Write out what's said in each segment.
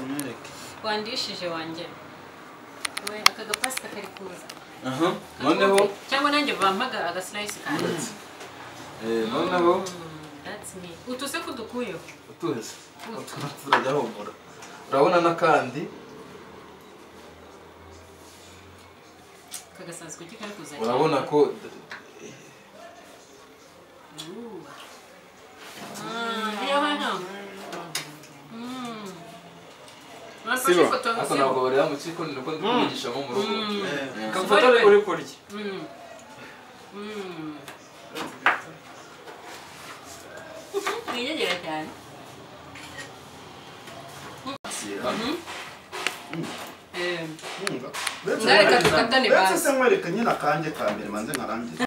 Mwereke. Wandishije wanjye. We aka gapasita kari kuza. Aha, noneho cyangwa nanjye bampaga aga slice kanjye. Noneho that's me. Utuse kudukuyo. Utuze. Turajya humura. Urabona nakandi kagasazi kuki kari kuza. Urabona ko Sibo. Ako ntabwo bareba mu kiko niko ndi kumwigishamo mu rugo. Kamfata uri kurya. Niyegera cyane. Ngareka tukatane basi. Ndetse mwereke nyina kanjye ka mbere manze nkarangiza.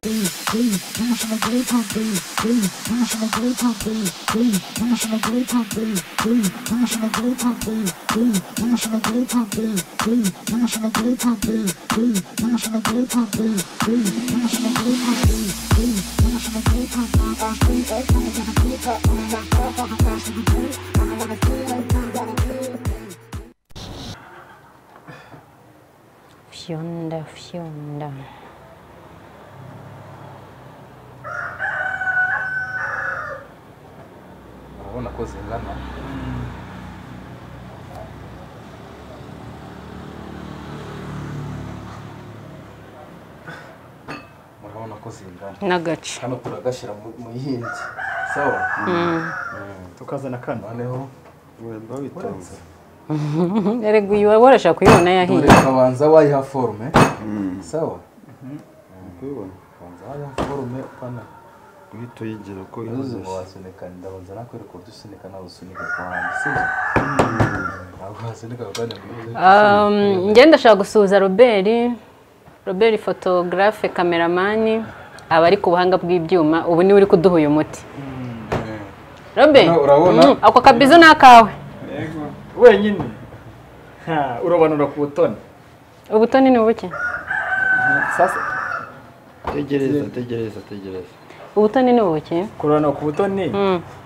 Fionda, fionda. Urabona ko zingana. Murabona ko zingana. Nagace. Hano turagashyira mu yindi. Sawa? Tukazana kano. Noneho wemba witonze. Erega uyu warashaka kuyibona yahiye. Dore kabanza wayiha forme. Sawa? Kuyibona. Kabanza wayiha forme pana. Uhita uyigira uko uzi ngo wasunika ndabanza nakwereka uburyo usunika nawe usunika ku handi sibyo? Ntabwo wasunika ku handi. Njye ndashaka gusuhuza Robert photographe cameraman aba ari ku buhanga bw'ibyuma ubu niwe uri kuduha uyu muti. Robert urabona ako kabizo nakawe. Yego wenyine. Ha urobanura ku butoni. Ubutoni ni ubuki? Sasa tegereza. Ubutoni ni ubuki? Kurana ku butoni.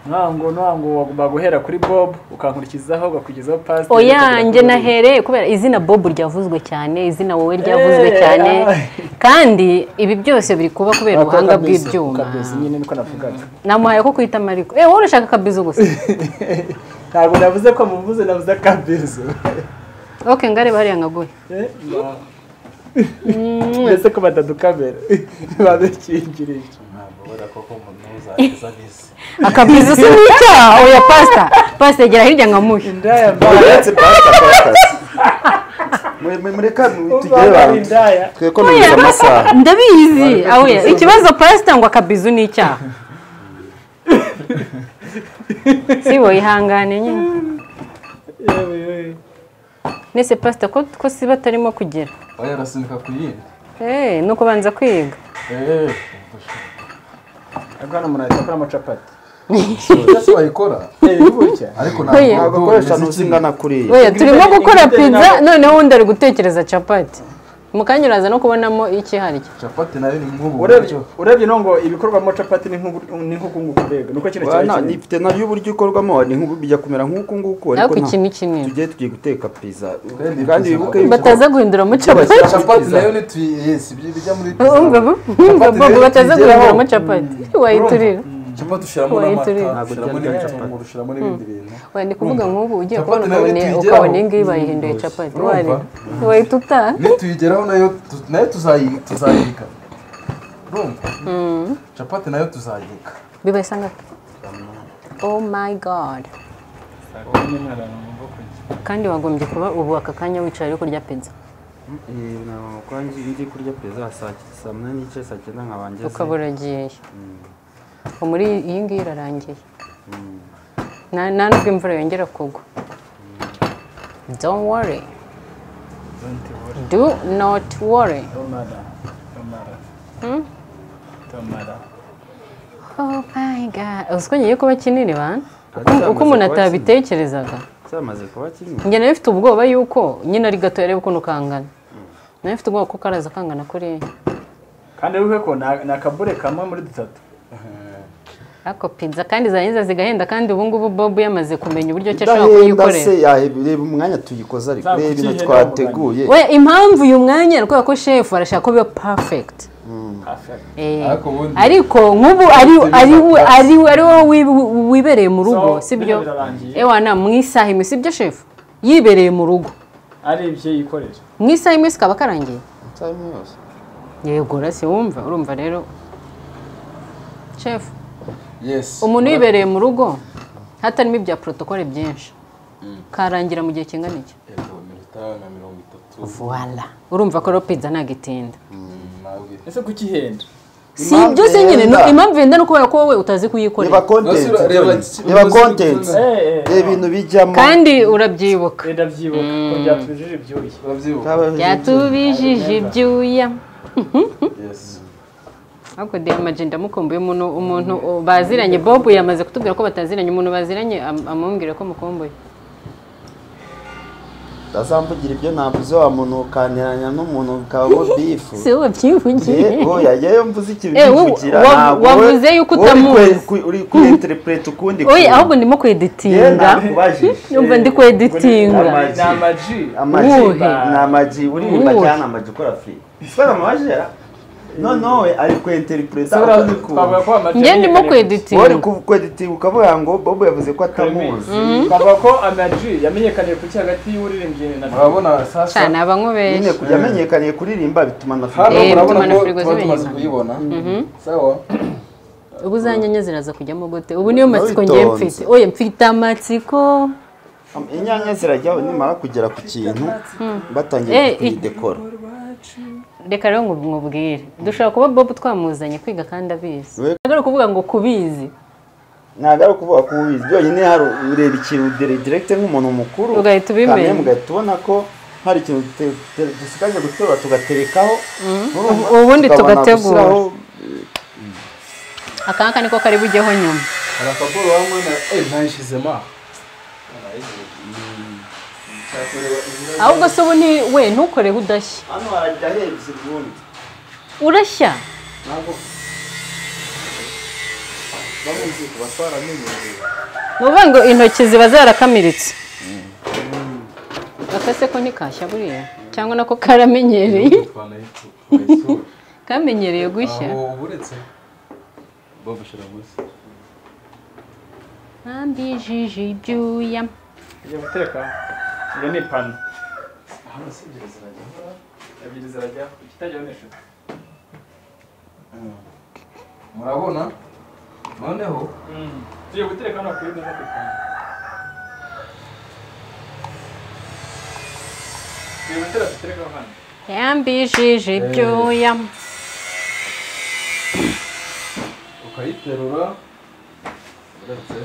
Ntango wagomba guhera kuri Bob ukankurikizaho ugakugezaho pastor. Oya nje nahereye kubera izina Bob ryavuzwe cyane, izina wowe ryavuzwe cyane. Kandi ibi byose biri kuba kubera ubuhanga bw'ibyuma. Kabizo nyine niko navugaga. Namuhaye ko kwita Mariko. Wowe urashaka kabizo gusa. Ntabwo navuze ko muvuze navuze kabizo. Okay ngare bari yangaguye. Mbese ko batadukamera babikingirije. Akabizo si nicyaha. Oya pastor gera hirya nkamuhe. Indaya mbaretse pastor. Mureka tugere bantu. Twekonomeza amasaha. Ndabizi. Oya ikibazo pastor ngo akabizo ni icyaha. Sibo ihangane nyine. Yewe. Nese pastor ko siba atarimo kugera. Oya arasunika ku yindi. Nuko banza kwiga. Agana umuntu akora amacapati. Ese wayikora? Burya. Ariko ntabwo gukoresha nuzingana kuriya. Oya turimo gukora pizza noneho undi ari gutekereza capati. Mukanya uraza no kubonamo iki harya. Capati nayo ni nk'ubu. Urebye nongo ibikorwamo capati ni nk'uku nguku mbega. Nuko kino cyari kinini. Nifite nayo uburyo ikorwamo ni nk'ubu bijya kumera nk'uku nguku ariko iki ni kinini. Tugiye tugiye guteka pizza. Kandi wibuke bataza guhinduramo capati. Capati nayo ni yes bijya muri pizza. Umva bataza guhinduramo capati. Wayiturira. Capati ushiramo n'amata, ushiramo n'ibitunguru, ushiramo n'ibindi bintu. Oya ni kuvuga nk'ubu ugiye kubona ukabona iyi ngiyi bayihinduye capati. Wahita utaha. Nituyigeraho nayo tuzayika. Urumva? Capati nayo tuzayika. Bibaye sangahe? Oh my God. Kandi wagombye kuba ubu aka kanya wicaye uri kurya pizza. Ndi kurya pizza saa 8:30 saa 9 nkabangeze. Ukaba uragiye. Muri iyi ngiyi irarangiye. Nta nubwo imvura yongera kugwa. Don't worry. Do not worry. Don't matter. Oh my God. Uzi ko ngiye kuba kinini bana? Uko umuntu atabitekerezaga. Cyamaze kuba kinini. Njye nari mfite ubwoba yuko nyine ari gato yarebe ukuntu kangana. Nari mfite ubwoba ko karaza kangana kuriya. Kandi wibuke ko ni akabure kamwe muri dutatu. Ako pizza kandi zarangiza zigahenda, kandi ubu ngubu Bob yamaze kumenya uburyo cyo ashobora kuyikorera. Se reba umwanya tuyikoza, ariko reba ibintu twateguye. We impamvu uyu mwanya ni ko chef arashaka ko biba perfect. Ariko nk'ubu ari wowe wibereye mu rugo, sibyo? Ewana mu isaha imwe, sibyo chef? Yibereye mu rugo ari ibyo yikorera mu isaha imwe sikaba karangiye. Isaha imwe yose. Yego rase wumva, urumva rero chef. Yes. Umuntu yibereye mu rugo hatarimo ibya protocole byinshi karangira mu gihe kingana iki? Yego, iminota 30. Voilà. Urumva ko pizza ntagitinda. Ese kukihenda? Si ibyo se nyine, impamvu yenda no kubera ko wowe utazi kuyikorera. Niba content. Ibintu bijyamo. Kandi urabyibuka. Ndabyibuka ko byatubijije ibyuya. Urabyibuka. Byatubijije ibyuya. Yes. Ako Diamage ndamukumbuye, umuntu baziranye. Bob yamaze kutubwira ko bataziranye, umuntu baziranye amumbwira ko mukumbuye. Ndazamvugira ibyo navuze wa muntu ukaniranya n'umuntu ukaba bifu. Si wowe byivugiye. Oya yewe mvuze ikintu bivugira ntabwo wavuze yuko utamuzi. Uri kwinterprete ukundi. Oya ahubwo ndimo kweditinga. Numva ndi kweditinga. Ni amaji. Ni amaji uririmba cyane, amaji ukora free. Sipara amajera. No ari kwinterpreta. Njye ndimo kweditinga. Uri kweditinga ukavuga ngo Bob yavuze ko atamuzi. Bavuga ko Amaji yamenyekaniye ku hagati y'uririmbyi na murabona sasa cyane abankubesha. Nyine kujyamenyekaniye kuririmba bituma na frigo. Murabona ko tumaze kuyibona. Sawa. Ubu zanyanya ziraza kujyamo gute? Ubu niyo matsiko ngiye mfite. Oye mfite amatsiko. Inyanya zirajyaho nimara kugera ku kintu batangiye kuyidekora. Reka rero ngo nkubwire, dushobora kuba Bob twamuzanye kwiga kandi abizi. Ntabwo ari ukuvuga ngo kubizi, ntabwo ari ukuvuga ko ubizi byonyine. Hari ureba ikintu direct nk'umuntu mukuru ugahita ubimenya, ugahita ubona ko hari ikintu dusigaje guterura tugaterekaho, ubundi tugategura. Akangaka niko kari bujyeho nyuma. Hari akaboro hamwe na nayishizemo. Ahubwo se ubu ni we ntukoreho udashya. Hano harajya hebye ubundi. Urashya? Ntabwo. Bamuzi kuba twaramenyereye. Nuvuga ngo intoki ziba zarakamiritse. Akase ko ntikashya buriya cyangwa nako karamenyereye. Kamenyereye gushya. Aho buretse. Bob shira gusa. Ambijije ibyuya. Ugiye guteka. Iyo ni pano. Hano si ebyiri zirajya. Ebyiri zirajya. Ikitajyaho ni eshatu. Murabona? Noneho tugiye gutereka hano kuri meza ku ipanu. Tugiye gutera dutereka hano. Yambijije ibyuya. Ukayiterura. Uretse.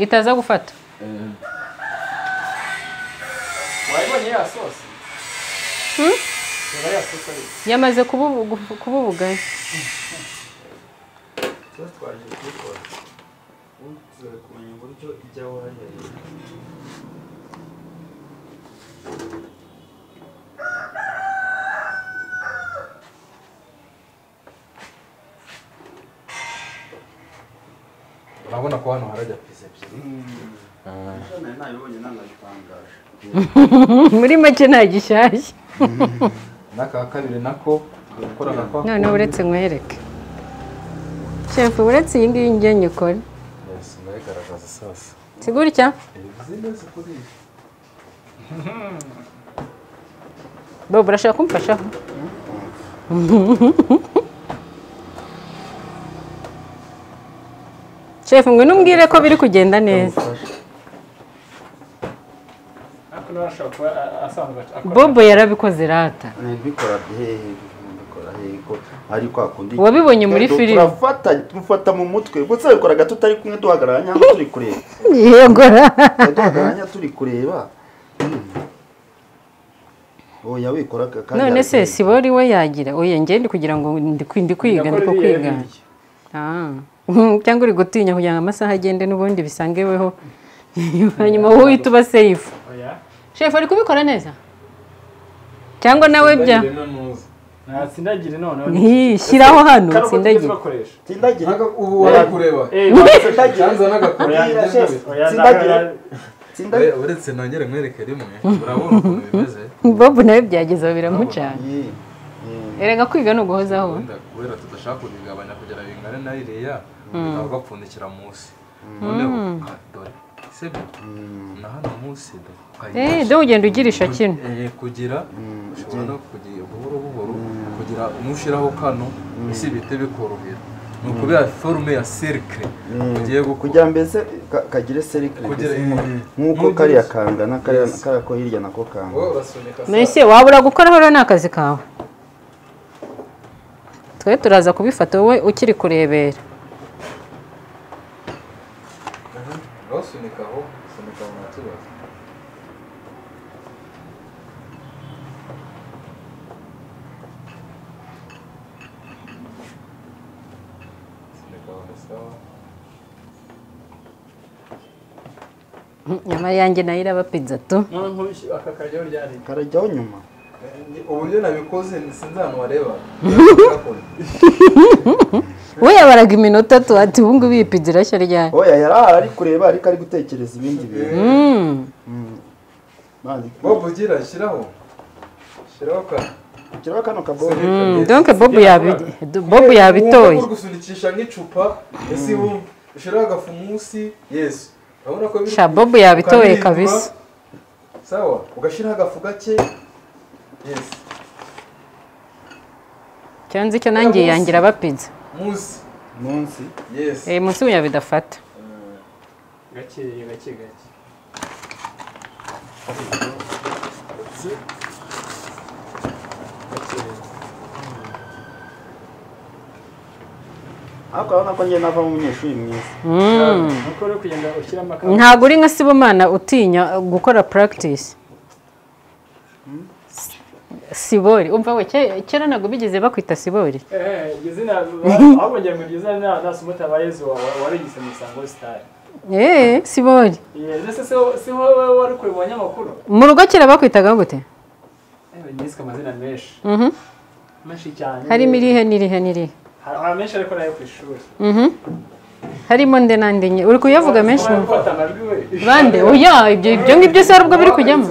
Itaza gufata. Wayibonye ya sauce? Ya sauce yamaze kuba ubugari. Sauce twaje kuyikora. Ubu kumenya uburyo ijyaho hariya. Urabona ko hano harajya pizza ebyiri. Muri make nta gishyashya. N'aka kabiri nako gukorana kwa. None uretse nkwereke. Chef uretse iyi ngiyi ngiye nyikore. Yes, ndayigaragaza sasa. Si gutya? Zimeze kuri. Bob urashaka kumfashaho? Chef ngwino umbwire ko biri kugenda neza. Bobo yarabikoze rata. Nibikora hehe ko ari kwa kundi. Wabibonye muri filime. Turafata tufata mu mutwe. Gusa bikora gato tutari kumwe duhagararanya turi kureba. Yego. Duhagararanya turi kureba. Oya wikora kandi. None se sibori we yagira. Oya nge ndi kugira ngo ndi kwiga ndiko kwiga. Cyangwa uri gutinya kugira ngo amasaha agende n'ubundi bisangeweho. Hanyuma wowe uhita uba safe. Chef ari kubikora neza? Cyangwa nawe bya? Natsindagire noneho. Shyiraho hano tsindagire. Tsindagire. Ubu warakureba. Tsindagire n'agakora. Tsindagire. Tsindagire. Uretse nongere nkwereke rimwe. Urabona ukuntu bimeze. Bob nawe byageze biramucana. Erega kwiga no guhozaho. Kubera tudashaka kubigabanya kugira bingane na iriya, tukagapfundikira munsi. Noneho dore. Sibyo? Na hano munsi dore. Do ugenda ugirisha kino. Kugira ushobora no kugira buhoro buhoro kugira umushiraho kano isi bite bikorohera. Ni ukubera forme ya cercle ugiye kugira mbese kagire cercle nkuko kariya kangana kariya ko hirya nako kangana. Mbese wabura gukora horo nakazi kawe. Twe turaza kubifata wowe ukiri kurebera. Sunika aho, sunika nta kibazo. Sunika aho ni sawa. Nyamara yanjye nayo iraba pizza tu. Aka karajyaho ryari? Karajyaho nyuma. Uburyo nabikoze sinzi ahantu wareba. We yabaraga iminota tu ati ubu ngubu iyi pizza irashya ryari. Oya yari ari kureba ariko ari gutekereza ibindi bintu. Bob ugira shyiraho. Shyiraho kano. Shyiraho kano ka Bob. Donc Bob yabitoye. Uri gusunikisha nk'icupa ese wumva ushyiraho agafu munsi. Yes. Urabona ko Sha Bob yabitoye kabisa. Sawa, ugashyiraho agafu gake. Yes. Cyanze cyo nangiye yangira ba pizza. Munsi. Munsi. Yes. Munsi uya bidafata. Gake gake gake. Ariko urabona ko njye nava mu munyeshuri mwiza. Nuko uri kugenda ushyira amakara. Ntabwo uri nka Sibomana utinya gukora practice. Sibori umva we kera ntabwo bigeze bakwita Sibori. Izina ahubwo ngira ngo iryo zina na Sumota Bayezu warigise mu Isango Star. Sibori. Ese si wowe wari kuri mu banyamakuru? Mu rugo kera bakwitaga gute? Niswe amazina menshi. Menshi cyane. Harimo irihe n'irihe n'irihe? Hari menshi ariko nayo ku ishuri. Harimo nde nande nye. Uri kuyavuga menshi? Bande oya ibyo ngibyo se arubwo biri kujyamo.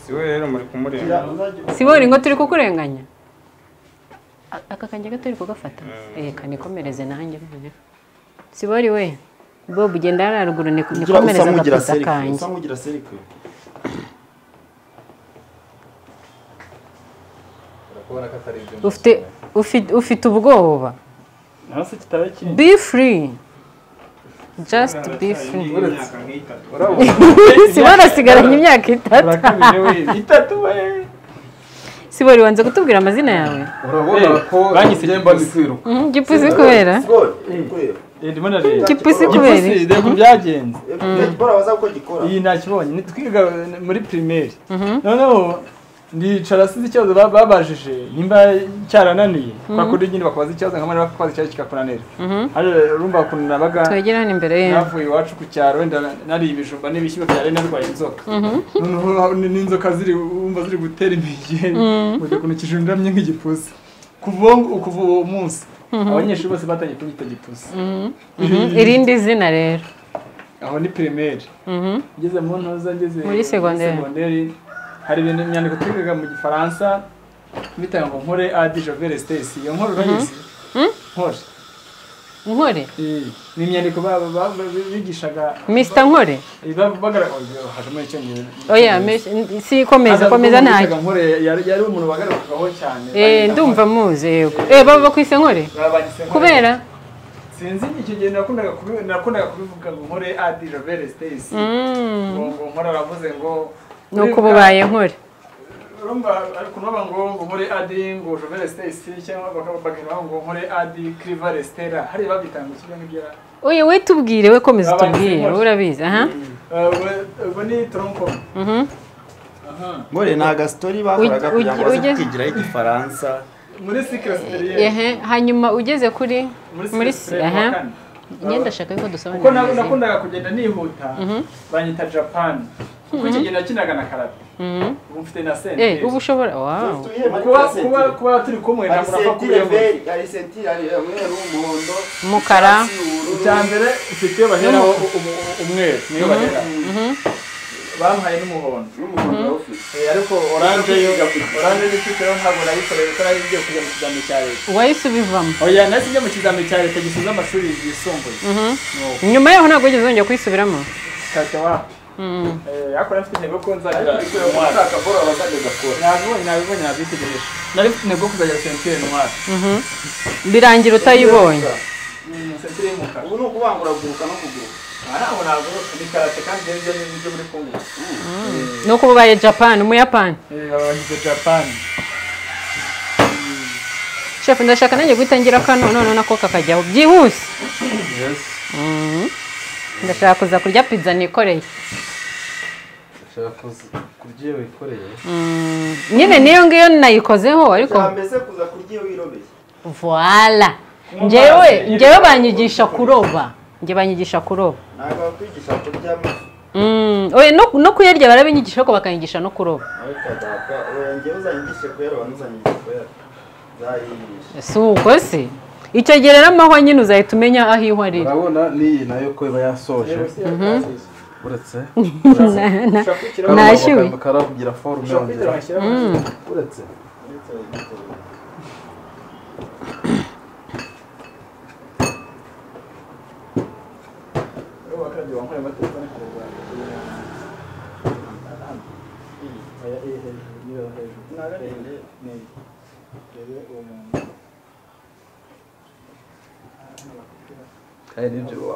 Siwe rero muri kumurenganya. Sibori ngo turi kukurenganya. Aka kanjye gato uri kugafata. Kanikomereze nanjye noneho. Sibori we. Bob ugenda haruguru nikomereze agapizza kanjye. Usa nkugira cercle. Ufite ubwoba. Be free. Just be free. Sibori asigaranye imyaka 3. Sibori wanze kutubwira amazina yawe? Urabona ko banyise mba kwiruka. Gipusi kubera? Gipusi kubera? Gipusi byagenze. Gikora baza uko gikora. Iyi nakibonye nitwiga muri primaire. Noneho ndicara sinzi ikibazo babajije nimba cyarananiye kwa kuri nyine bakubaza ikibazo nkamara bakubaza ikibazo kikakunanira. Hari urumva ukuntu nabaga twegerane imbere ye. Navuye iwacu ku cyaro wenda nari ibijumba n'ibishyimbo byari narwaye inzoka. Noneho n'inzoka ziri umva ziri gutera imigeri ngo kuntu kijundamye nk'igipusi. Kuva uwo munsi abanyeshuri bose batangiye kunyita gipusi. Irindi zina rero aho ni primaire. Ngeze mu ntoza ngeze muri secondaire hari ibintu imyandiko twigaga mu Gifaransa bitanga ngo nkore adi Jovel Stacy. Iyo nkuru urayizi? Nkore. Nkore? Ni imyandiko bigishaga Mr Nkore? Hajemo icyongereza. Oya, si komeza komeza ntacyo. Nkore yari umuntu bagarukagaho cyane. Ndumva muzi yego. Baba bakwise Nkore? Kubera sinzi icyo gihe nakundaga kubivuga ngo nkore adi Jovel Stacy. Ngo nkore aravuze ngo nuko ububaye nkore. Urumva ariko naba ngo nkore adi ngo Jovel Stacy cyangwa bakagira ngo nkore adi Cliver Stella hari babitanga kimwe nk'ibyo. Oya we tubwire we komeza tubwire urabizi aha. Ubwo ni tronco. Nkore na gastori bakoraga kugira ngo baze kwigiraho Igifaransa muri cycle supérieur. Hanyuma ugeze kuri muri aha. Ngenda shaka yuko dusobanura. Kuko nakundaga kugenda nihuta banyita Japan. Kuko icyo gihe nakinaga na karate. Ubu mfite na sentire. Ubu ushobora wow. Kuba turi kumwe ntabwo napfa kubiyobora. Hari sentire, hari umweru, umuhondo, umukara. Icya mbere mfite iyo baheraho umweru niyo baheraho. Bampaye n'umuhondo. N'umuhondo ufite. Ariko orange yo orange n'ifite yo ntabwo nayikoreye kuko nari ngiye kujya mu kizamini cya leta. Wahise ubivamo? Oya, nahise njya mu kizamini cya leta gisoza amashuri yisumbuye. Nyuma yaho ntabwo wigeze wongera kuyisubiramo? Kata wapi? Ariko nari mfite intego ko nzagira umwaka bora abazageza kure. Nabibonye nabitegereje. Nari mfite intego ko kuzagira sentire noire. Birangira utayibonye. Sentire y'umukara. Ubu ni ukubangura guruka no kuguruka. Ntabwo naguruka ni karate kandi ibyo ni byo muri Kongo. Nuko ubaye Japan, umuyapani. Bagize Japan. Chef ndashaka nanjye gutangira kano none nako kakajyaho byihuse. Yes. Ndashaka kuza kurya pizza nikoreye. Ndashaka kurya iyo wikoreye. Nyine niyo ngiyo nayikozeho ariko mbese kuza kurya iyo wirobeye. Voila. Njyewe banyigisha kuroba. Njye banyigisha kuroba. Ntabwo bakwigisha kurya amafi. Oya no kuyarya barabinyigisha ariko bakanyigisha no kuroba. Oya njyewe uzanyigishe kuyaroba ntuzanyigishe kuyarya. Nzayigisha. Si uko se? Icyo gihe rero amahwa nyine uzahita umenya aho ihwa riri. Urabona n'iyi nayo ko iba yasoje. Uretse. Nashyuye. Karakugira forume yongera. Uretse.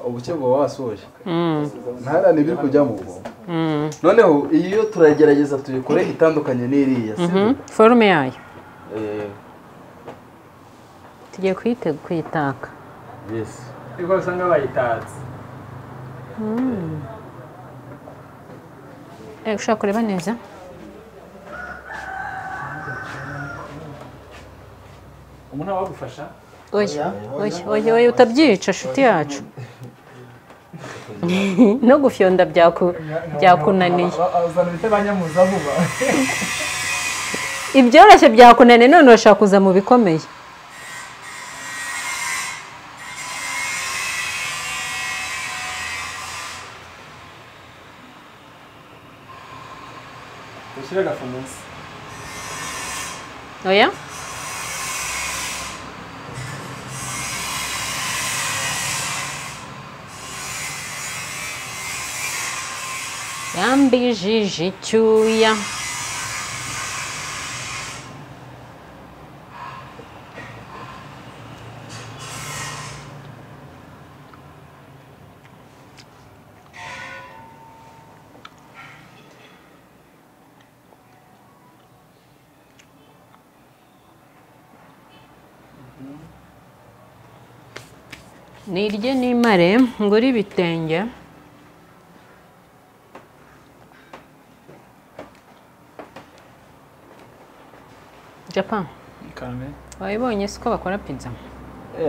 Ubuke bwo wasoje ntara nibiri kujya mu bwo. Noneho iyo turagerageza tuyikore itandukanye n'iriya forume yayo. Tugiye kuyitaka. Yes. Iko usanga bayitatse. Ushaka kureba neza? Umuntu wagufasha? Oya, oya, oya utabyica shuti yacu. No gufyonda byakunaniye. Azana bita banyamuza vuba. Ibyoroshye byakunaniye none urashaka kuza mu bikomeye. Ushyira agafu munsi. Oya? Yambijije icyuya. Nirye nimare ngure ibitenge. Japan. Karame. Wayibonye siko bakora pizza.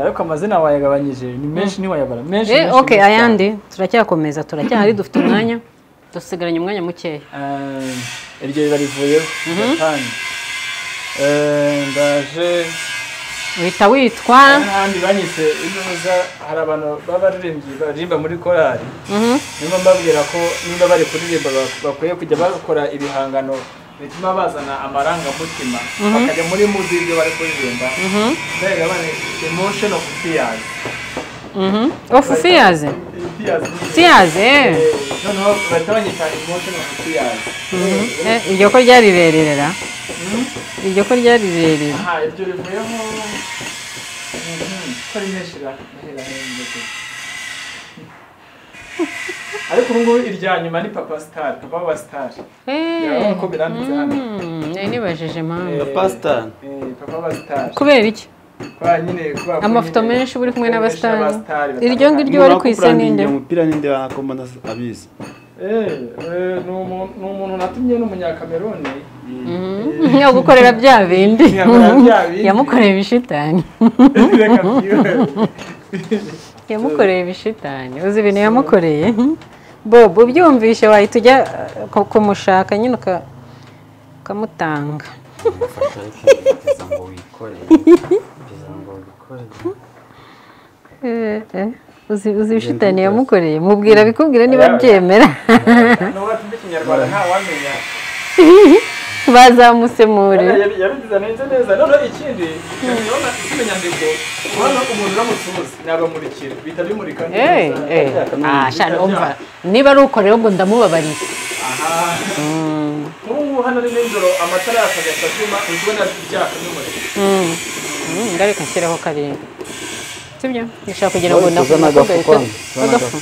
Ariko amazina wayagabanyije ni menshi ntiwayabara. Menshi. Okay, ayandi turacyakomeza turacyahari dufite umwanya. Dusigaranye umwanya mukeya. Iryo riba rivuyeho. Japan. Ndaje uhita witwa ahandi banyise inuza hari abantu b'abaririmbyi baririmba muri korali. Niyo mbabwira ko niba bari kuririmba bakwiye kujya bakora ibihangano bituma bazana amarangamutima bakajya muri mood y'ibyo bari kuririmba. Mbega bane emotion of tears. Of fears. Tears. Noneho bahita banyita emotion of tears. Iryo ko ryari rirerire. Iryo ko ryari rirerire. Aha iryo rivuyeho. Ko ari menshi ra. Ariko ubu ngubu irya nyuma ni Papa Star, Papa wa Star. Ko biranditse hano. Nibajije impamvu. Papa Star. Papa wa Star. Kubera iki? Kwa nyine kwa amafoto menshi uri kumwe n'abastar. Iryo ngiryo wari kwise ninde? Umupira ninde wakomanda abizi. Ni umuntu natumye n'umunyakameruni. Yo gukorera bya bindi. Yamukoreye ibishitani. Yamukoreye ibishitani. Uzi ibintu yamukoreye? Bob ubyumvishe wahita ujya kumushaka nyine ukamutanga. Uzi shitani yamukoreye mubwira bikubwira niba byemera. Bazamusemure. Yabigize neza neza. None ikindi kimenya ndiko hano umuntu uramutse nabamurikira bita bimurika neza. Ah shana umva niba ari uko rero ngo ndamubabariye. Aha. Ubu hano ni nijoro amatara yakagasa cyuma ubona byaka n'umuriro. Ngareka nshyiraho karindwi. Sibyo? Ndashaka kugira ngo ndagafu.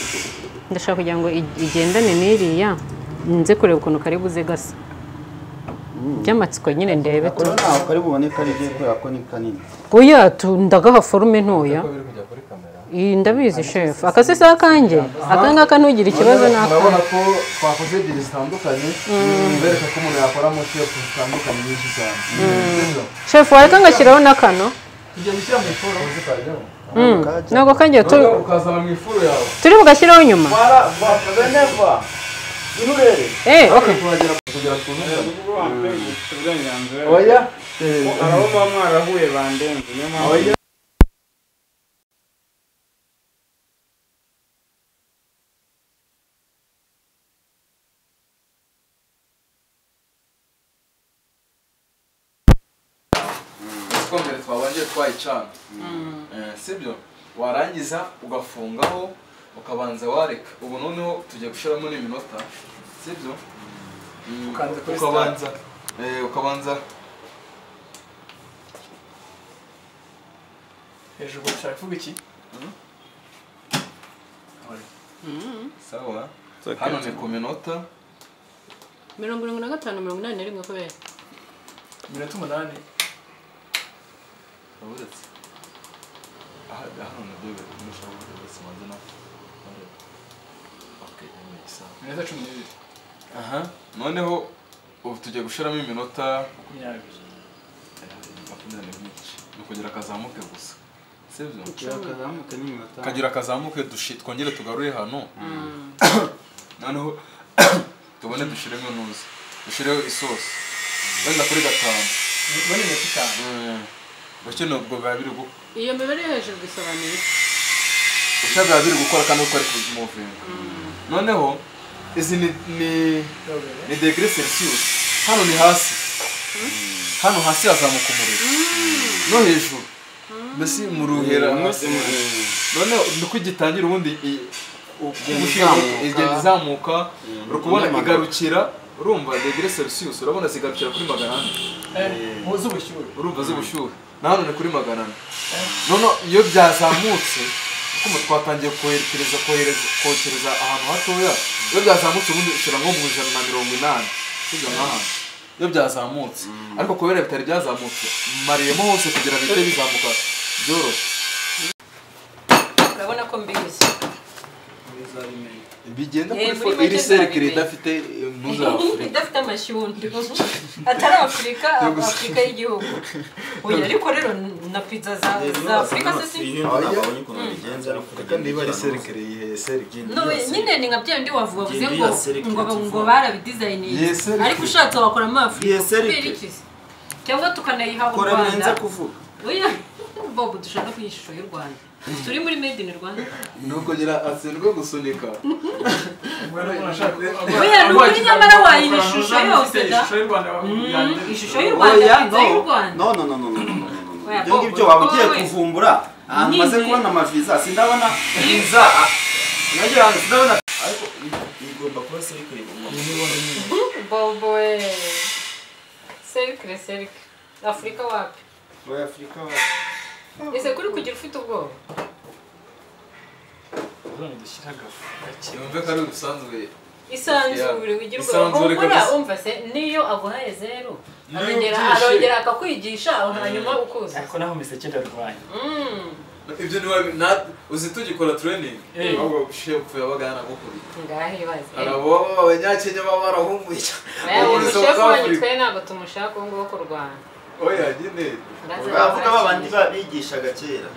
Ndashaka kugira ngo igendane n'iriya nze kureba ukuntu kari buze gasa. Byamatsiko nyine ndebe tu. Ntabwo kari bubone kari giye kubera ko ni kanini. Oya ndagaha forume ntoya. Iyi ndabizi chef. Akase sa kanjye. Aka ngaka ntugira ikibazo naka. Urabona ko twakoze ebyiri zitandukanye bereka ko umuntu yakora mu shape zitandukanye nyinshi cyane. Chef wareka ngashyiraho nakano. Tujya gushyira mu ifuru. Ntabwo kanjye ukazana mu ifuru yawe. Turi bugashyiraho nyuma. Eh, okay. Oya. Arabo muba mwarahuye bandenze niyo mpamvu. Twongere twabanje twayicana. Sibyo warangiza ugafungaho ukabanza wareka. Ubu noneho tujya gushiramo n'iminota. Sibyo? Ukabanza ukabanza hejuru ushaka kuvuga iki? Sawa. Hano ni ku minota 75 81 kubera 8. Uretse aha hano nabyo mushobora kubanza na okay sawa. Minota 12. Aha noneho ubu tugiye gushiramo iminota 20. 22 nukugira kazamuke gusa. Sibyo? Kazamuke n'iminota. Kagira kazamuke twongere tugarure hano. Noneho tubone dushiremo nuzi. Dushireho isosi. Wenda kuri gatanu. Bone minota 5. Bake nubwo biba biri iyo mibare hejuru bisobanuye. Ushaka biri gukora kandi uko ari kumovinga. Noneho izi ni degree Celsius. Hano ni hasi. Hano hasi hazamuka umuriro. No hejuru. Mbese muruhera hasi. Noneho nuko gitangira ubundi igenda izamuka urukubona igarukira urumva degree Celsius urabona zigarukira kuri 400. Muzi ubushyuhe. Urumva z'ubushyuhe. Na hano ni kuri 400. None iyo byazamutse kuko twatangiye kohereza kokereza ahantu hatoya iyo byazamutse ubundi ushira nko mu 180 sibyo nkaha iyo byazamutse ariko kubera bitari byazamutse mariyemo hose kugira bite bizamuka byoroshye. Urabona ko mbizi bigenda kuri iri cercle idafite muza Afrika idafite amashyundo atari Afrika Afrika y'igihugu. Oya ariko rero na pizza za Afrika se si kandi niba ari cercle yihe cercle no nyine ni nka bya ndi wavuze ngo ngo barabidesigniye ariko ushatse wakora mu Afrika cyangwa tukanayiha u Rwanda. Oya Bob dushaka kuyishusho y'u Rwanda. Turi muri made in Rwanda. Nuko gira atsindwe gusunika. Oya nukuri nyamara wayiha ishusho yose da. Ishusho y'u Rwanda, pizza y'u Rwanda. No no no no no no. Ibyo ngibyo waba ugiye kuvumbura ahantu maze kubona amaviza sindabona viza. Nagira sindabona ariko igomba kuba cercle. Bobo cercle cercle. Afrika wapi? Oya Afrika wapi? Ese kuri kugira ufite ubwoba. Yumve ko ari ubusanzwe isanzure ugira ubwoba umva se niyo aguhaye zero arongera akakwigisha hanyuma ukuza. Ariko naho miseke ndarwanya. Ibyo ni uzi tugikora training ahubwo chef yabaga yanagukubita. Ngahe bazi. Arabo abanyakenya baba barahumuye. Ubu chef wanyu twe ntabwo tumushaka ubu ngubu ku Rwanda. Oya nyine bavuga babandi babigishaga kera.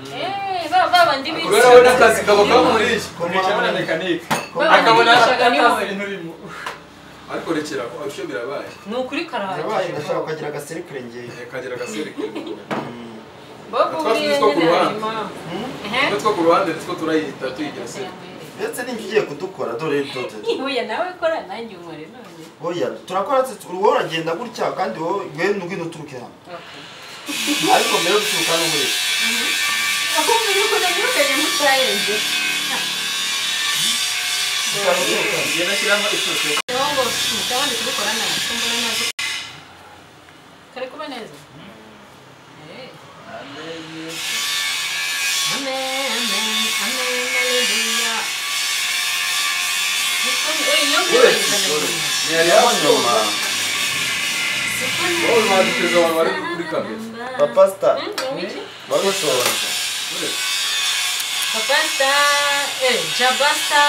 Babandi bigisha. Kubera we n'akazi kaba kamuriye. Kumenya mekanike. Akabona akazi ibintu urimo. Ariko rekera aho birabaye. Ni ukuri karahaye. Birabaye ndashaka kagira agaserikire ngiye. Kagira agaserikire. Bobo uriye nyine. Nitwo ku ruhande nitwo turayita tuyigira se. Ndetse n'ingi ugiye kudukora dore dore. Oya nawe kora nanjye unkore none. Oya turakora wowe uragenda gutya kandi wowe ngwino uturuke hano. Okay. Ariko mbere yo guturuka hano muri. Aho mbere yuko nanyurukanye mu cyayenze. Ngenda shyiramo isosi. Ngo mutabandi kubikora nabi mbona nazi. Kare kuba neza. Amen. Amen. Amen. Hallelujah. Papa Star. Bagusobanura. Papa Star, Jabasta,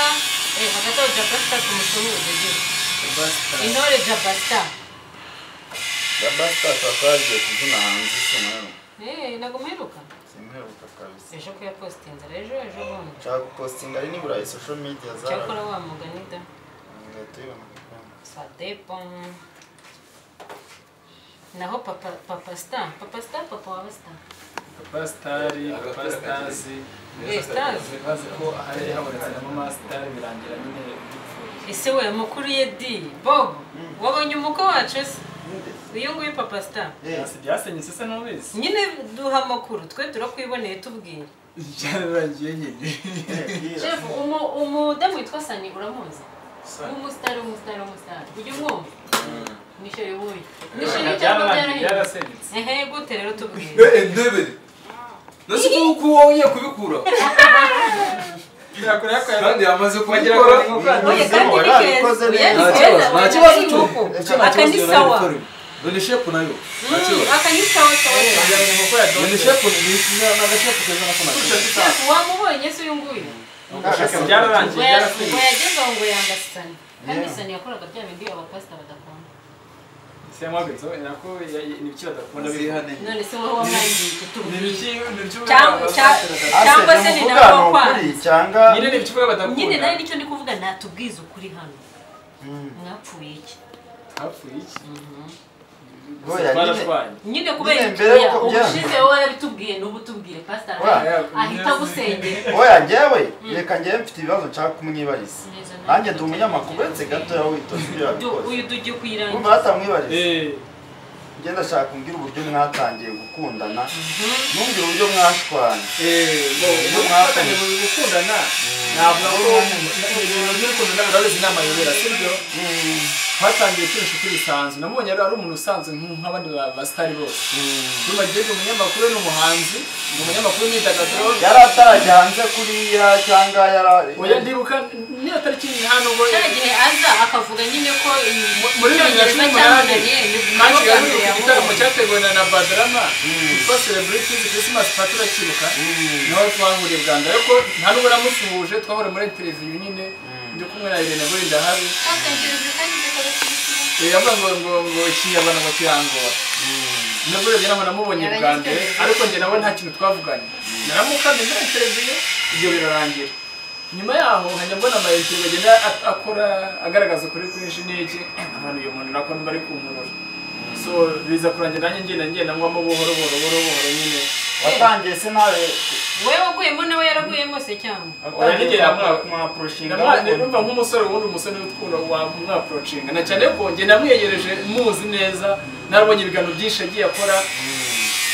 hagati aho Jabasta tumusuhuze je. Intore Jabasta. Jabasta twaje kubyina hanze sinaro. Ntabwo muheruka? Simperuka kabisa. Ejo ko yapostinze ejo bundi. Nshaka gupostinga ari nibura social media zara. Cyakora wa mugani da. Ça dépend. Naho papa star, papa star, papa wa star. Papa star, papa stars. Stars. Bazi ko ahari habonetse na mama star birangira nyine bipfuye. Ese we mukuru ye di Bob, wabonye umuko wacu se? Uyu nguyu papa star. Byasenyutse se nubizi? Nyine duha amakuru twe turakwiboneye tubwire. Byararangiye nyine. Chef, umudamu witwa Sani uramuzi? Umustar. Ujya umwumva? Ni chéri wuyu. Ni chéri cyangwa byarasenyutse? Ehe gute rero tubwire. Ndebere. Nasi kuko wonye kubikura. Kandi yamaze kubikora. Oya kandi ni keza. Nta kibazo cyo. Aka ni sawa. Dore shepu nayo. Aka ni sawa sawa. Dore shepu ni na shepu keza nako nayo. Shepu wamubonye se uyu nguyu? Byararangiye byarasenyutse. Ngo yageze aho ngo yanga Sani. Kandi Sani yakoraga bya bindi abapasita badakunda. Se yamwabitse nako ni ibiki badakunda bihane. None se wowe wamwangiye tubwire. Ni ibiki cyangwa se ni nawe kuri cyangwa nyine ni ibiki badakunda. Nyine nayo nicyo ndi kuvuga natubwize ukuri hano. Mwapfuye iki? Twapfuye iki? Nyine kubera ubushize wowe warabitubwiye n'ubu tubwire pastor ahita gusengera. Oya njyewe reka njyewe mfite ibibazo nshaka kumwibariza. Nanjye ndi umunyamakuru uretse gato yawe witoza ibyo yabikoze. Uyu tugiye kuyirangiza. Umva batamwibariza. Njye ndashaka kumbwira uburyo mwatangiye gukundana. Numbwira uburyo mwashwana. Uburyo mwatangiye gukundana. Navuga ko ibintu by'urukundo n'abazi inama yobera sibyo? Twatangiye turi inshuti bisanzwe. Namubonye ari umuntu usanzwe nk'abandi ba star bose. Urumva njye ndi umunyamakuru n'umuhanzi, ndi umunyamakuru w'imyidagaduro. Yari atarajya hanze kuriya cyangwa yara Oya ndibuka niyo tariki nta nubwo cya gihe aza akavuga nyine ko muri 2018 igitaramo cyateguwe na Badrama yitwa Celebrities Christmas Party urakibuka niho twahuriye bwa mbere ariko nta nubwo namusuhuje twahuriye muri interview nyine ndi kumwe na Irene Ndahari. Yavuga ngo ikinyarwanda ngo kirangora. Nabwo rero naho namubonye bwa mbere ariko njye nawe nta kintu twavuganye. Naramukamye muri interview ibyo birarangira. Nyuma yaho nkajya mbona ama interview agenda akora agaragaza ukuri kwinshi n'iki abantu uyu muntu nako bari kumurora. So biza kurangira nanjye ngenda ngwamo buhoro buhoro nyine. Watangiye se nawe wewe waguyemo nawe yaraguyemo se cyangwa? Oya nigera mwapproachinga. Numva nk'umusore wundi umusore ukunda wamwapproachinga na cyane ko njye namwiyegereje muzi neza narabonye ibiganiro byinshi agiye akora.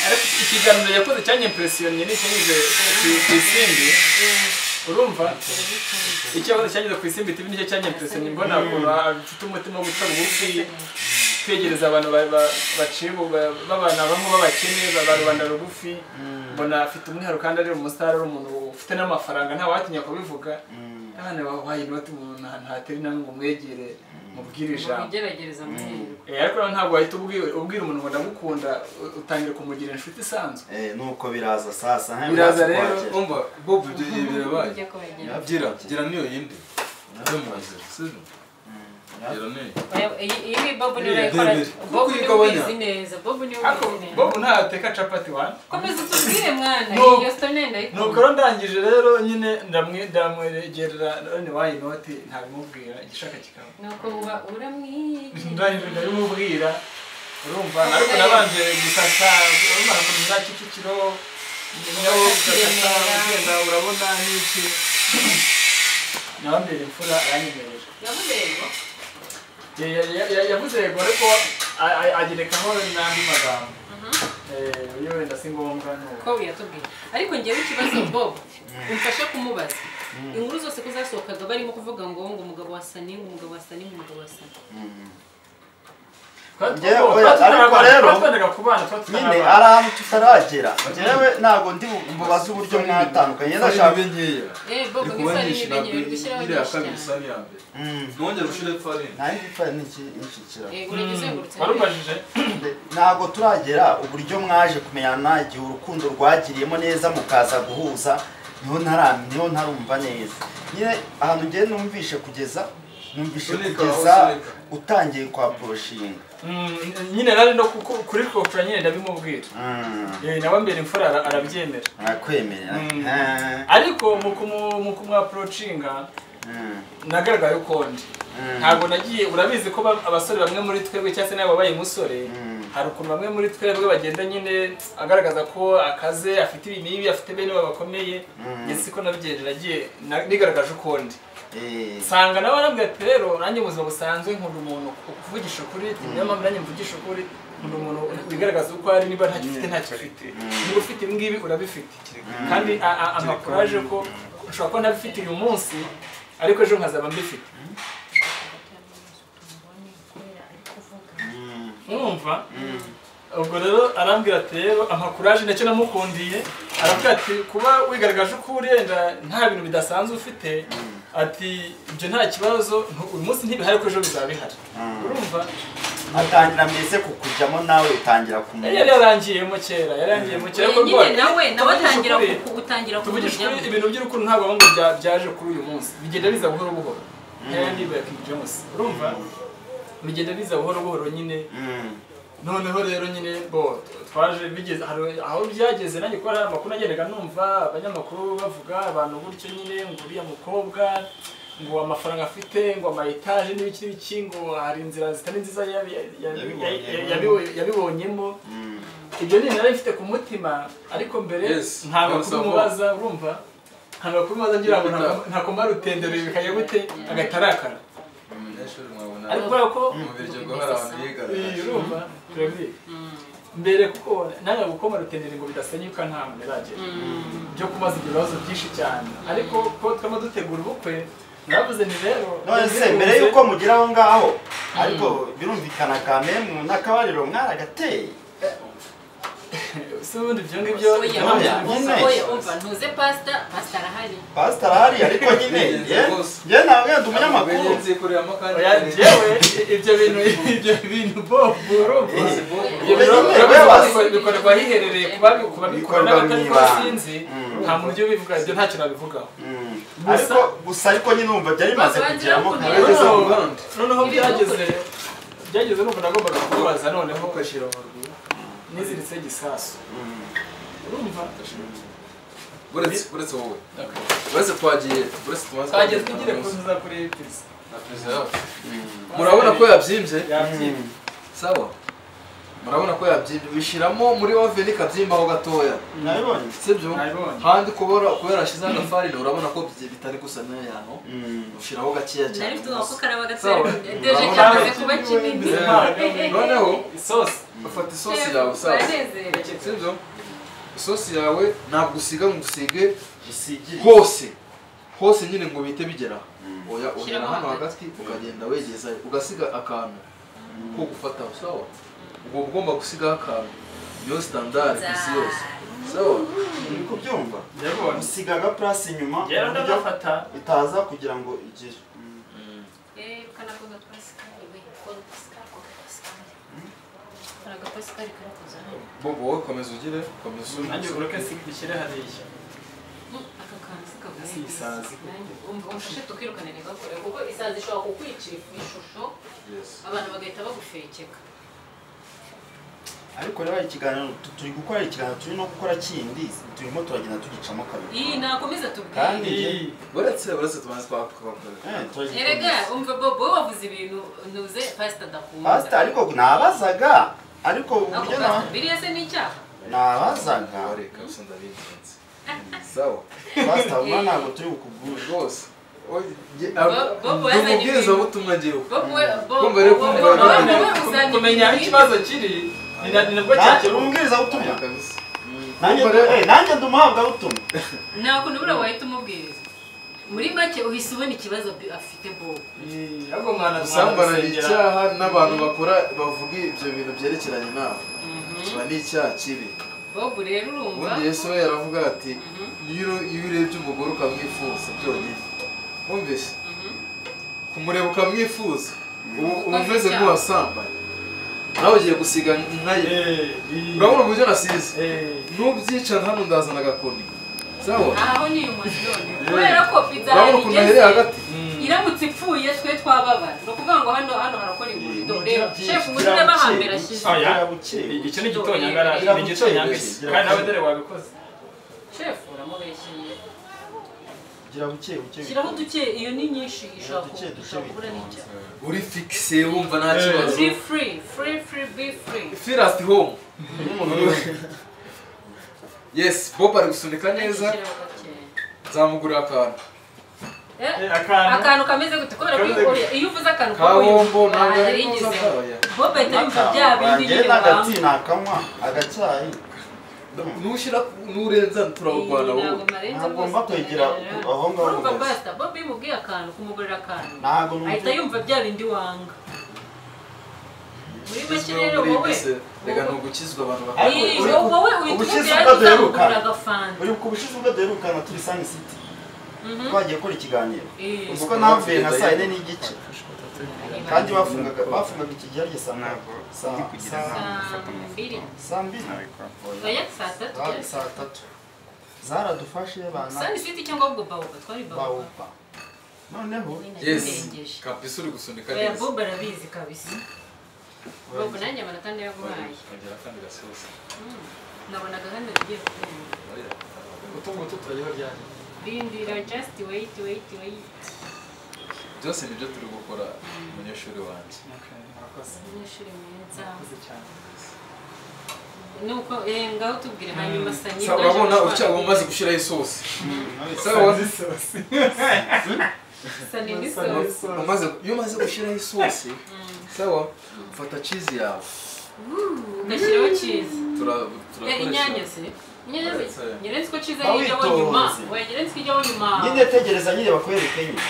Ariko ikiganiro yakoze cyanyimpressionnye n'icyanyuze ku Isimbi. Urumva icyo yakoze cyanyuze ku Isimbi TV nicyo cyanyimpressionnye mbona ukuntu afite umutima wo guca bugufi kwegereza abantu baciye babana bamwe b'abakene ba rubanda rugufi. Mbona afite umwihariko kandi ari umustar ari umuntu ufite n'amafaranga nta watinya kubivuga. Abana babaye inoti umuntu ntateri namwe ngo mwegere mubwire ijambo. Ugerageza amahirwe. Ariko ntabwo wahita ubwira umuntu ngo ndagukunda utangira kumugira inshuti isanzwe. Nuko biraza sasa. Biraza rero umva Bob ibyo birabaye. Gira niyo yindi. Nawe murazira. Sibyo? Iyi Bob niwe urayikora. Bob niwe ubizi neza. Bob niwe ubizi neza. Bob ntateka capati wa. Komeza utubwire mwana. Iyo story ndayikunda. Nuko ndangije rero nyine ndamwegerera none wayi noti ntabimubwira igishaka kikaba. Nuko uba uramwigira. Ndangije ndabimubwira. Urumva ariko nabanje gusasa urumva kumira Kicukiro nyawo gusasa ugenda urabona n'iki. Nabambere imfura aranyemerera. Yavuze yego. Yavuze yego ariko agerekaho n'andi magambo. Iyo wenda si ngombwa ko yatubwiye. Ariko ngewe ikibazo Bob umfashe kumubaza. Inkuru zose ko zasohokaga barimo kuvuga ngo umugabo wa Sani, umugabo wa Sani, umugabo wa Sani. Ariko rero nyine ari ahantu tutaragera. Njyewe ntabwo ndi mubaze uburyo mwatandukanye. Ndashaka nkeya. Bob nk'ifarini nkeya uri gushyiraho nyinshi cyane. Nongera ushire farini. Nta farini ikikira. Uragizengurutse. Warubajije. Ntabwo turagera uburyo mwaje kumenyana igihe urukundo rwagiriyemo neza mukaza guhuza niho ntarumva neza. Nyine ahantu ngiye numvishe kugeza utangiye kwa proshinga. Nyine nari no kuri kopra nyine ndabimubwira. Nawe mbere imfura arabyemera. Arakwemera. Ariko mu kumwaproachinga nagaragaye uko ndi. Ntabwo nagiye urabizi ko abasore bamwe muri twebwe cyangwa se nawe wabaye umusore hari ukuntu bamwe muri twebwe bagenda nyine agaragaza ko akaze afite ibi n'ibi afite bene babakomeye. Njye siko nabigenje nagiye nigaragaje uko ndi. Sanga nawe arambwira ati rero nanjye mu buzima busanzwe nkunda umuntu ukuvugisha ukuri, niyo mpamvu nanjye mvugisha ukuri, nkunda umuntu wigaragaza uko ari niba ntacyo ufite ntacyo ufite. Niba ufite ibi ngibi urabifite. Kandi amakuraje ko ushobora kuba ntabifite uyu munsi ariko ejo nkazaba mbifite. Urumva? Ubwo rero arambwira ati rero amakuraje nacyo namukundiye, aravuga ati kuba wigaragaje uko urenda nta bintu bidasanzwe ufite, ati ibyo nta kibazo uyu munsi ntibihari ko ejo bizaba bihari. Urumva? Atangira mbese kukujyamo nawe utangira kumenya. Yari yarangiyemo kera, yarangiyemo kera ko rwose. Nawe atangira kugutangira kumujyamo. Ibintu by'urukundo ntabwo ngo byaje kuri uyu munsi, bigenda biza buhoro buhoro. Nkaya niba King James. Urumva? Bigenda biza buhoro buhoro nyine. Noneho rero nyine bo twaje bigeze aho byageze nanjye ko hari amakuru nagendaga numva abanyamakuru bavuga abantu gutyo nyine ngo uriya mukobwa ngo amafaranga afite ngo ama etage n'ibiki n'ibiki ngo hari inzira zitari nziza yabibonyemo. Ibyo ni nari mfite ku mutima ariko mbere ntabwo kumubaza urumva ntabwo kumubaza ngira ngo ntakoma rutendere bikaye gute agatarakara. Ariko kubera ko urumva turabizi mbere kuko nanga gukoma rutendere ngo bidasenyuka nta muntu iragera byo kumaza ibibazo byinshi cyane ariko ko twama dutegura ubukwe naravuze ni rero none se mbere yuko mugira aho ngaho ariko birumvikana kamemu n'akabariro mwaragateye. Si ubundi ibyo ngibyo umva ntuze pastor arahari. Pastor arahari ariko nyine njye ntabwo ndi umunyamakuru. Njyewe ibyo bintu Bob urumva bikorwa hiherereye kubabikora n'abatabikora sinzi nta muntu ujya ubivuga ibyo ntacyo nabivugaho. Ariko gusa ariko nyine urumva byari bimaze kugeramo. Noneho byageze numva nagombaga kubaza noneho niziritse gisasu. Urumva? Uretse wowe. Uretse twagiye, uretse tumaze. Twagiye twigire kuzuza kuri pizza. Na pizza yacu. Murabona ko yabyimbye? Yabyimbye. Sawa. Murabona ko yabyimbye bishiramo muri oven ikabyimbaho gatoya. Nabibonye. Sibyo? Handi kubera ashize agafarine urabona ko bitari gusa nayo yano. Ushiraho gakeya cyane. Nari mfite ko karaba gatoya. Deje cyamaze kuba kinini. Noneho isosi ufata isosi yawe sawa. Sibyo? Isosi yawe ntabwo usiga ngo usige hose. Hose nyine ngo bite bigera. Oya ugera hano hagati ukagenda wegeza ugasiga akantu ko gufata sawa. Ubwo ugomba gusiga akantu niyo standard isi yose. Sawa? Uri kubyumva? Usiga aga place inyuma ndafata itaza kugira ngo igire. Kanakoga Pascal we karaga Pascal karakoza. Bobo wowe komeza ugire komeza nanjye uroke sigishyire hariya. Aka kantu sikavuye. Si isazi. Umfashe tukirukane ntigakore kuko isazi ishobora kukwicira ishusho abantu bagahita bagufekeka. Ariko rero ikiganiro turi gukora ikiganiro turi no gukora kindi turimo turagenda tugicamo kabiri. Iyi nakomeza tubwire. Uretse tubanze twakora. Erega umva Bobo wavuze ibintu ntuze pastor adakunda. Pastor ariko nabazaga ariko uburyo na biriya se ni icyaha. Nabazaga. Reka ndabigenze. Sawa. Pastor ubona ntabwo turi bukugure rwose. Bobo yazanye ubwiza butumwa ngiye. Bobo kumenya ikibazo kiri ni nabwo cyakira umubwiriza butumwa kabisa. Nanjye ndumuhabwa butumwa. Nta kuntu bura wahita umubwiriza. Muri make uhise ubona ikibazo afite Bobo. Ahubwo mwana usambana ni icyaha n'abantu bakora bavuga ibyo bintu byerekeranye nawe. Kiba ni icyaha kibi. Bobo rero urumva. Ubundi Yesu we yaravuga ati iyo urebye umugore ukamwifuza byonyine. Wumvise? Kumureba ukamwifuza uba umeze nk'uwasambanye. Nawe ugiye gusiga nkaye. Urabona uburyo nasize? Nubyica hano ndazana agakoni. Sawa? Aho ni umusore. Kubera ko pizza yari hagati. Iramutse ipfuye twe twababara. No kuvuga ngo hano harakora inguriro. Reba chef uburyo bahambera ashize. Icyo ni gitonyanga, ni gitonyanga. Kandi nawe dore wabikoze. Chef uramubeshyeye. Gira buke buke. Shiraho duke iyo ni nyinshi ishaka kubura n'icyo. Uri fixe wumva nta kibazo. Uri free, free free be free. Feel at home. Yes, Bob ari gusunika neza. Nzamugurira akantu. Akantu kameze gute kubera ko iyo uvuze akantu ka bombo ntabwo ari Bob ahita yumva bya bindi nyine wanga. Nagati agacyayi. Nushira nurenza turabugwana wowe. Ntabwo ngomba kwegera aho ngaho. Urumva pastor Bob yimubwiye akantu kumugurira akantu. Ahita yumva bya bindi wanga. Muri make rero wowe rega no gukizwa abantu bakora. Wowe uhita umubwira agafanta. Uri kubushize ubwo duherukana turi Sun City. Twagiye gukora ikiganiro. Uzi ko navuye nka saa 4:15. Kandi bafungaga iki gihe arye saa 2. Oya saa 3. Saa 3. Zaradufashe bana. Sun City cyangwa ubwo Baoba twari Baoba. Noneho yes kabisa uri gusunika neza. Oya Bob arabizi kabisa. Bob nanjye amanota ndayaguhaye. Ongera kandi gasoza. Nabonaga hano bigiye kurenga. Utungutu turayeho ryari. Rindira just wait wait wait. Byose nibyo turi gukora umunyeshuri wanjye. Okay, murakoze. Umunyeshuri mwiza. Murakoze cyane. Nuko ngaho tubwire hanyuma sanyi. Sawa urabona ucya umaze gushiraho isosi. Sawa isosi. Sanyi n'isosi. Umaze iyo umaze gushiraho isosi. Sawa ufata cheese yawe. Ugashyiraho cheese. Turakoresha. Inyanya se. Nyirenzi ko cheese ari ijyaho nyuma. Oya nyirenzi ko ijyaho nyuma. Nyine tegereza nyine bakwereke nyine.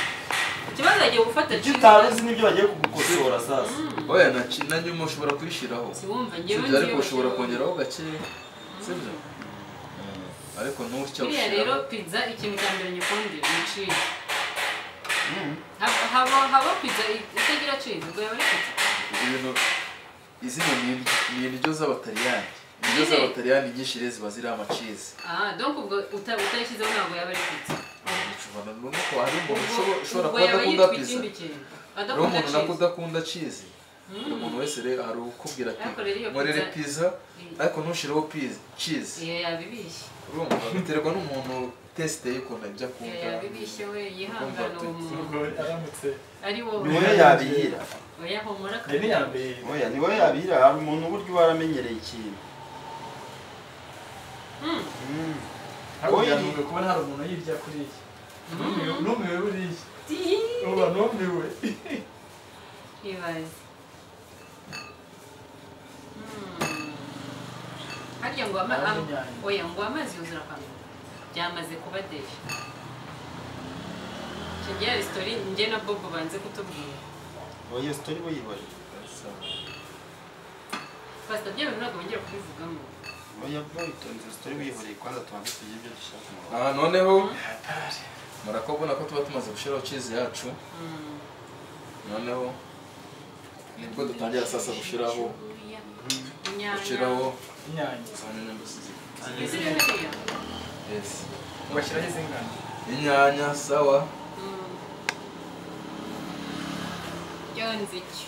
Ikibazo agiye gufata cheese. Utaruzi nibyo bagiye kugukosora sasa. Oya na nyuma ushobora kuyishiraho. Si wumva ngewe ariko ushobora kongeraho gake. Sibyo? Ariko ntucya ushira. Rero pizza ikintu cya mbere nyikundira ni cheese. Haba pizza itagira cheese ubwo yaba ari pizza. Ibintu izina ni indyo z'abataliyani. Indyo z'abataliyani nyinshi rero ziba ziriho ama cheese. Donc ubwo utayishyizeho ntabwo yaba ari pizza. Ushobora nuko hari umuntu ushobora kuba adakunda pizza. Hari umuntu nakudakunda cheese. Umuntu wese rero hari ukubwira ati nkorere pizza ariko ntushireho pizza cheese. Iyo yabibishye. Urumva biterwa n'umuntu teste y'ukuntu ibyo akunda. Iyo yabibishye we yihangana uwo muntu. Aramutse ari wowe. Ni wowe yabihira. Oya humura kandi. Oya ni wowe yabihira hari umuntu uburyo waramenyereye ikintu. Oya ni kubona hari umuntu yirya kuri iyi. Numiwe buriya. Uba numiwe. Ibaze. Harya ngo oya ngo amazi yuzura akanwa. Byamaze kuba deje. Kigiye story nge na Bobo banze kutubwira. Oya story boyibare. Pastor byo ntabwo bongera kubivugamo. Oya bro itonze story buyihoreye kwanza tubanze tugire ibyo dushaka. Aha noneho murakobona ko tuba tumaze gushiraho cheese yacu. Noneho nibwo dutangira sasa gushiraho inyanya. Yes. Ugashyiraho izingana. Inyanya sawa. Yonziki.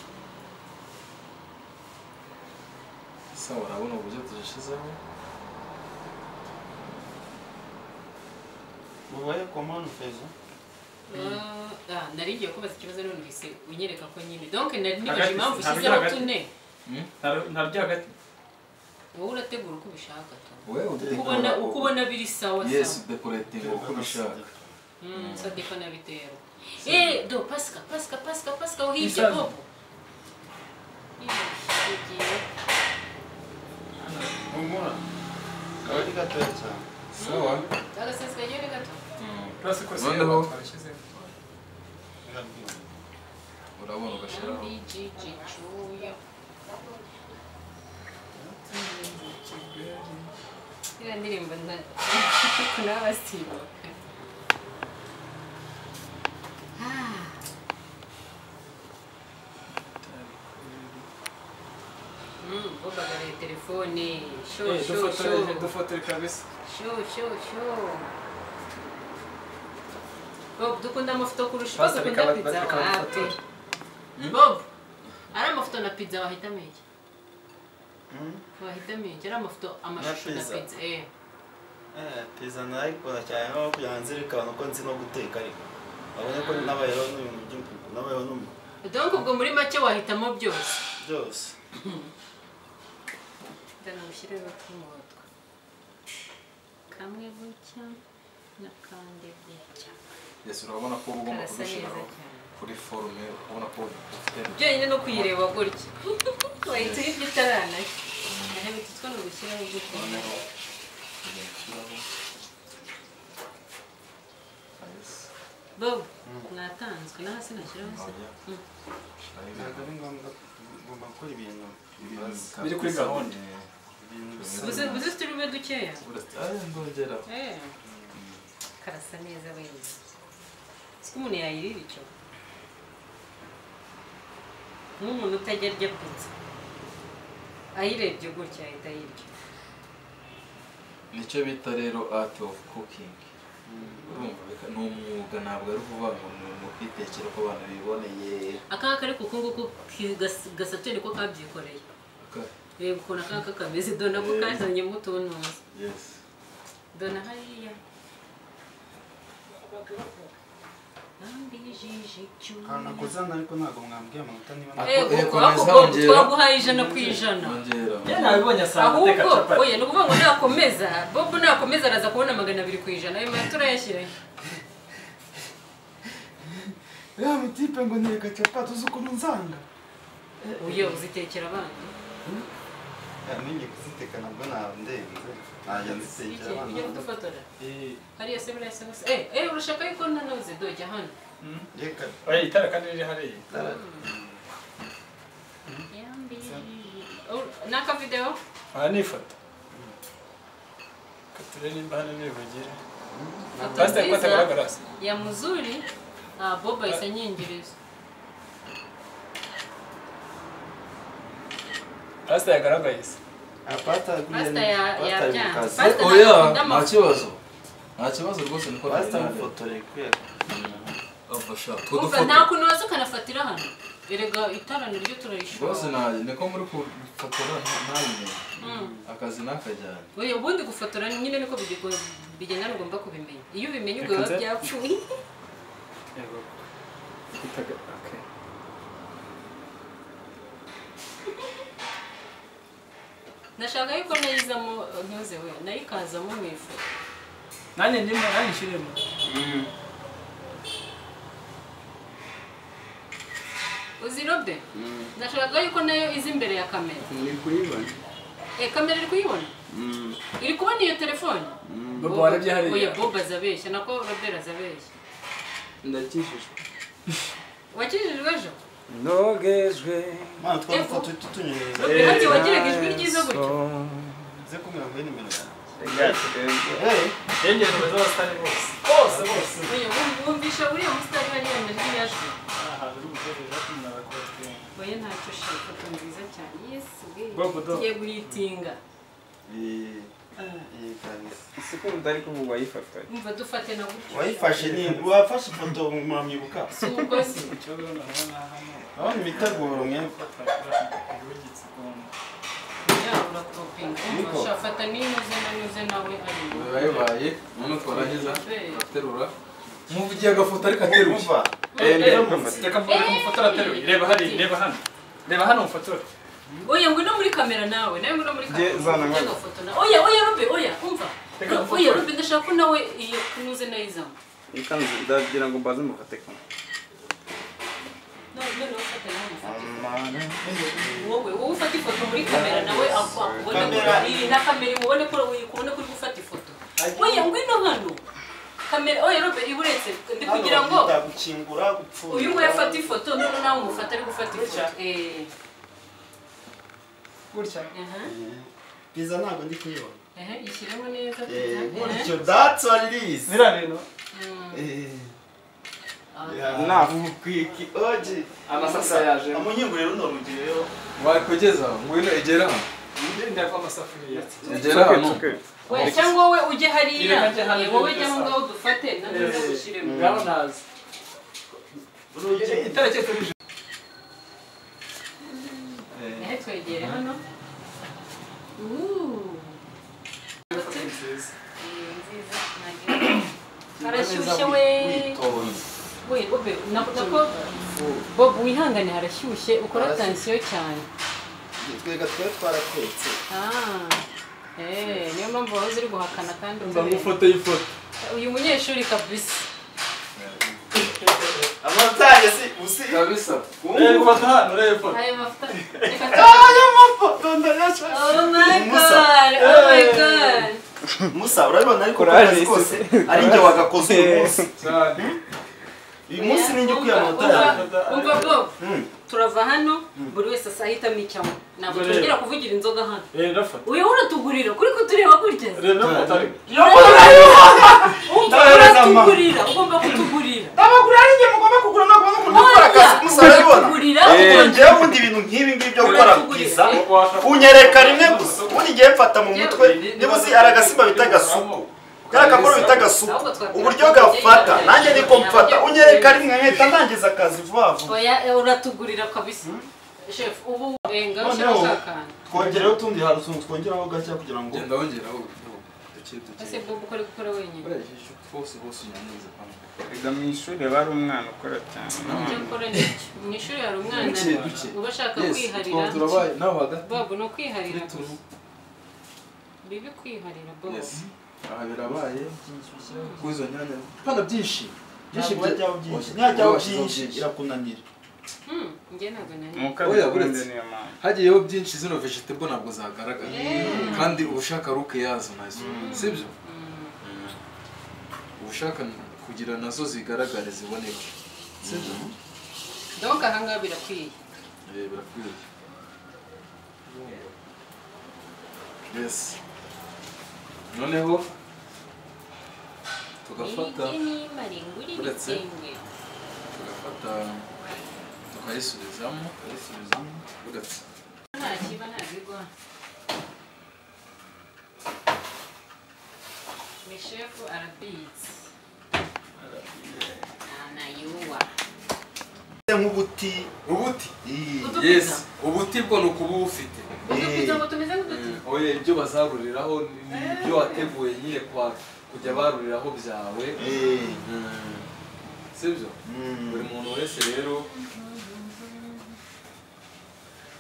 Sawa urabona uburyo tuzishizeho. Vous voyez comment nous faisons? Nari ngiye kubaza ikibazo none uhise unyereka ko nyine. Donc nari nibaje impamvu ushyizeho tune. Ntarya hagati. Wowe urategura uko ubishaka to. Wewe uko ubona biri sawa sawa. Yes, decorating uko ubishaka. Ça dépend na bitero. Do pasika pasika pasika pasika uhibye bobo. Humura. Kari gato cyane. Sawa. Agaseseka yone gato. Noneho urabona ugashiraho. Iriya ndirimbo n'abasiba. Bob agareye telefone. Show show show. Dufotore kabisa. Show show show. Bob dukunda amafoto kurusha uko dukunda pizza wapi? Bob ari amafoto na pizza wahitamo iki? Wahitamo iki? Ari amafoto amashusho na pizza. Pizza narayikunda cyane no kugira ngo nzirikane uko nzi no guteka ariko abone ko nabayeho n'ibintu byinshi nabayeho n'umu. Donc ubwo muri make wahitamo byose. Byose. Ndanamushyiremo tumutwe. Kamwe gutya nakandi gutya. Yes, urabona ko ugomba kubishiraho kuri forme ubona ko ufite byonyine no kuyireba gutya. Wahita uyirya itaranashya. Ahebe tutwo no gushyiraho gutya. Bob, mwatanzwe na hasi nashyiraho se. Ntabwo ari ngombwa ugomba gukora ibintu biri kuri gahunda. Buze turube dukeya. Ndongera. Karasa neza wewe. Siko umuntu yayirira icyo. Nk'umuntu utajya arya pizza. Ayirebye gutya ahita ayirya. Nicyo bita rero art of cooking. Urumva ni umwuga ntabwo ari ukuvuga ngo ni ukwitekera uko abantu biboneye. Akaka ariko uku nguku gasatuye niko kabyikoreye. Reba ukuntu akaka kameze dore ko kazanyemo utuntu. Yes. Dore hariya. Nakoze hano ariko ntabwo mwambwiye amanota niba twaguhaye 100%. Nabibonye asanga ateka capati. Oya ni ukuvuga ngo nakomeza Bob nakomeza araza kubona 200%. Ayo manota urayashyirayo. Ya mutipe ngo nteka capati uzi ukuntu nzanga. Oya uzitekera abana. Namenye kuziteka nabwo ndenze. Najya nzitekera abana. Ujya kudufotora? Hariya se buriya se gusa. Urashaka yuko nanoze dojya hano. Reka. Oya itara kandi riri hariya. Itara. Naka video? Aha ni ifoto. Kature nimba hano nibugire. Pastor ko atagaragara se. Ya muzuri. Bob ahise anyinjiriza. Pastor yagaragaye se. Pastor yabyanze. Oya nta kibazo. Nta kibazo rwose niko. Pastor mufotore kuya. Umva nta kuntu waza ukanafatira hano. Erega itara niryo turayishora. Rwose naje niko muri gufotora ntabimenye. Akazi nakajyana. Oya ubundi gufotora nyine niko bigenda ugomba kubimenya. Iyo ubimenye ubwo biba byapfuye. Yego. Okay. Nashaka yuko nayizamo ntuze we nayikazamo mu ifu. Nanjye ndimo nanjye nshiremo. Uzirobe? Ndashaka yuko nayo izi imbere ya kamera. Ni kuyibona. Kamera iri kuyibona? Iri kubona iyo telefone? Bobo warabye hariya. Oya Bob azabeshya nako Robert azabeshya. Ndakijijwe. Wakijijwe ejo? Nogejwe. Mana twafoto tutunyereza. Robert wagiraga ijwi ryiza gutyo. Ze kumira ngo nimero yanjye. Yengera nimero z'abasitari bose. Bose bose. Oya wumvisha uriya musitari hariya amajwi yajwe. Oya ntacyo shaka ifoto nziza cyane. Yes, tugiye guhitinga. Isuku mutari kuvuga wayifotoye. Umva dufate na gutyo. Wayifashe ni wafashe ifoto muramyibuka. Si umugozi. Abana imiteguro mwe. Ya urakopinga. Umva shafata n'inuze nanyuze nawe ari. Babaye none twarangiza aterura. Muvugiye agafoto ariko ateruye. Reka mufotora ateruye. Reba hari, reba hano. Reba hano mufotore. Oya ngwino muri kamera nawe, nawe ngwino muri kamera. Oya oya Rube, oya umva. Oya Rube ndashaka ko nawe iyo kunuze nayizamo. Ikanzu ndagira ngo mbaze mufate ko. No no no ufate nawe mufate. Wowe wowe ufate ifoto muri kamera nawe akubone ko iyi na kamera imubone ko uyikubone kuri gufata ifoto. Oya ngwino hano. Kamera oya Rube iburetse ndi kugira ngo gukingura gupfunda. Uyu ngo yafata ifoto none nawe umufata ari gufata ifoto. Gutya. Pizza ntabwo ndi kuyibona. Ishyiremo neza pizza. Gutyo that's what it is. Bira bintu. Navukwiki oje. Amasasa yaje. Amunyingurira runo rugi rero. Wakugeza ngwino egera hano. Ndenda kwa masafuriya. Egera hano. We cyangwa wowe ujye hariya. Wowe jya aho ngaho dufate nanone gushyiremo. Ngaho nazi. Urugi itareke turi. Twegere hano. Nziza. Harashyushye we. We Bob nako Bob wihangane harashyushye ukora tension cyane. Twega twe twaratetse. Niyo mpamvu wahoze uri guhakana kandi umva ngufoto y'ifoto. Uyu munyeshuri kabisa. Amatanye si usi kabisa. Reba ifoto hano, reba ifoto. Ayo mafuta. Ayo mafoto ndayashaka. Oh my god. Oh my god. Musa urabibona ariko kazi kose ari njye wagakoze uyu munsi. Uyu munsi ninjye ukuye amanota yawe. Umva Bob. Turava hano buri wese asahitamo icyamo. Ntabwo twongera kuvugira inzoga hano. Ndafata. Uyu uratugurira kuri kutureba gutya. Reba ndafata ariko. Umva uratugurira ugomba kutugurira. Ndabagurira ari njye mugomba kugura ntabwo mugomba gukora akazi. Musa urabibona. Njyewe ubundi ibintu nk'ibi ngibi byo gukora pizza unyereka rimwe gusa. Ubundi ngiye mfata mu mutwe niba uzi aragasimba bita gasuku. Kara kakoro bita gasuku. Uburyo gafata nanjye niko mfata unyereka rimwe nkahita ndangiza akazi vuba vuba. Oya uratugurira kabisa. Chef ubu enga ushaka akantu. Twongereho utundi hari utuntu twongeraho gake kugira ngo genda wongeraho duke duke. Ese Bob ukora gukora wenyine. Bose bose unyangiza pano. Ega mu ishuri bari umwana ukora cyane. Icyo ukora ni iki? Mu ishuri hari umwana uba ashaka kwiharira. Turabaye nawe hagati. Bob no kwiharira. Bibi kwiharira Bob. Aha birabaye kuzo nyanya pana byinshi byinshi byinshi nyajyaho byinshi irakunanira. Nge ntabwo nani. Oya buretse hagiyeho byinshi zino vegetable ntabwo zagaragara kandi ubushaka ruke yazo nazo sibyo ubushaka kugira nazo zigaragare ziboneke sibyo Donc aha ngaha birakwiye. Birakwiye. Yes. Noneho tugafata uretse tugafata tukayisubizamo uretse nta kiba nta bigwa. Mishefu arabitse anayuwa nk'ubuti ubuti. Yes, ubuti bwo ni ukuba ufite udupiza ngo tumeze nk'uduti. Oya ibyo bazaruriraho ni ibyo wateguye nyine kwa kujya baruriraho byawe. Sibyo? Buri muntu wese rero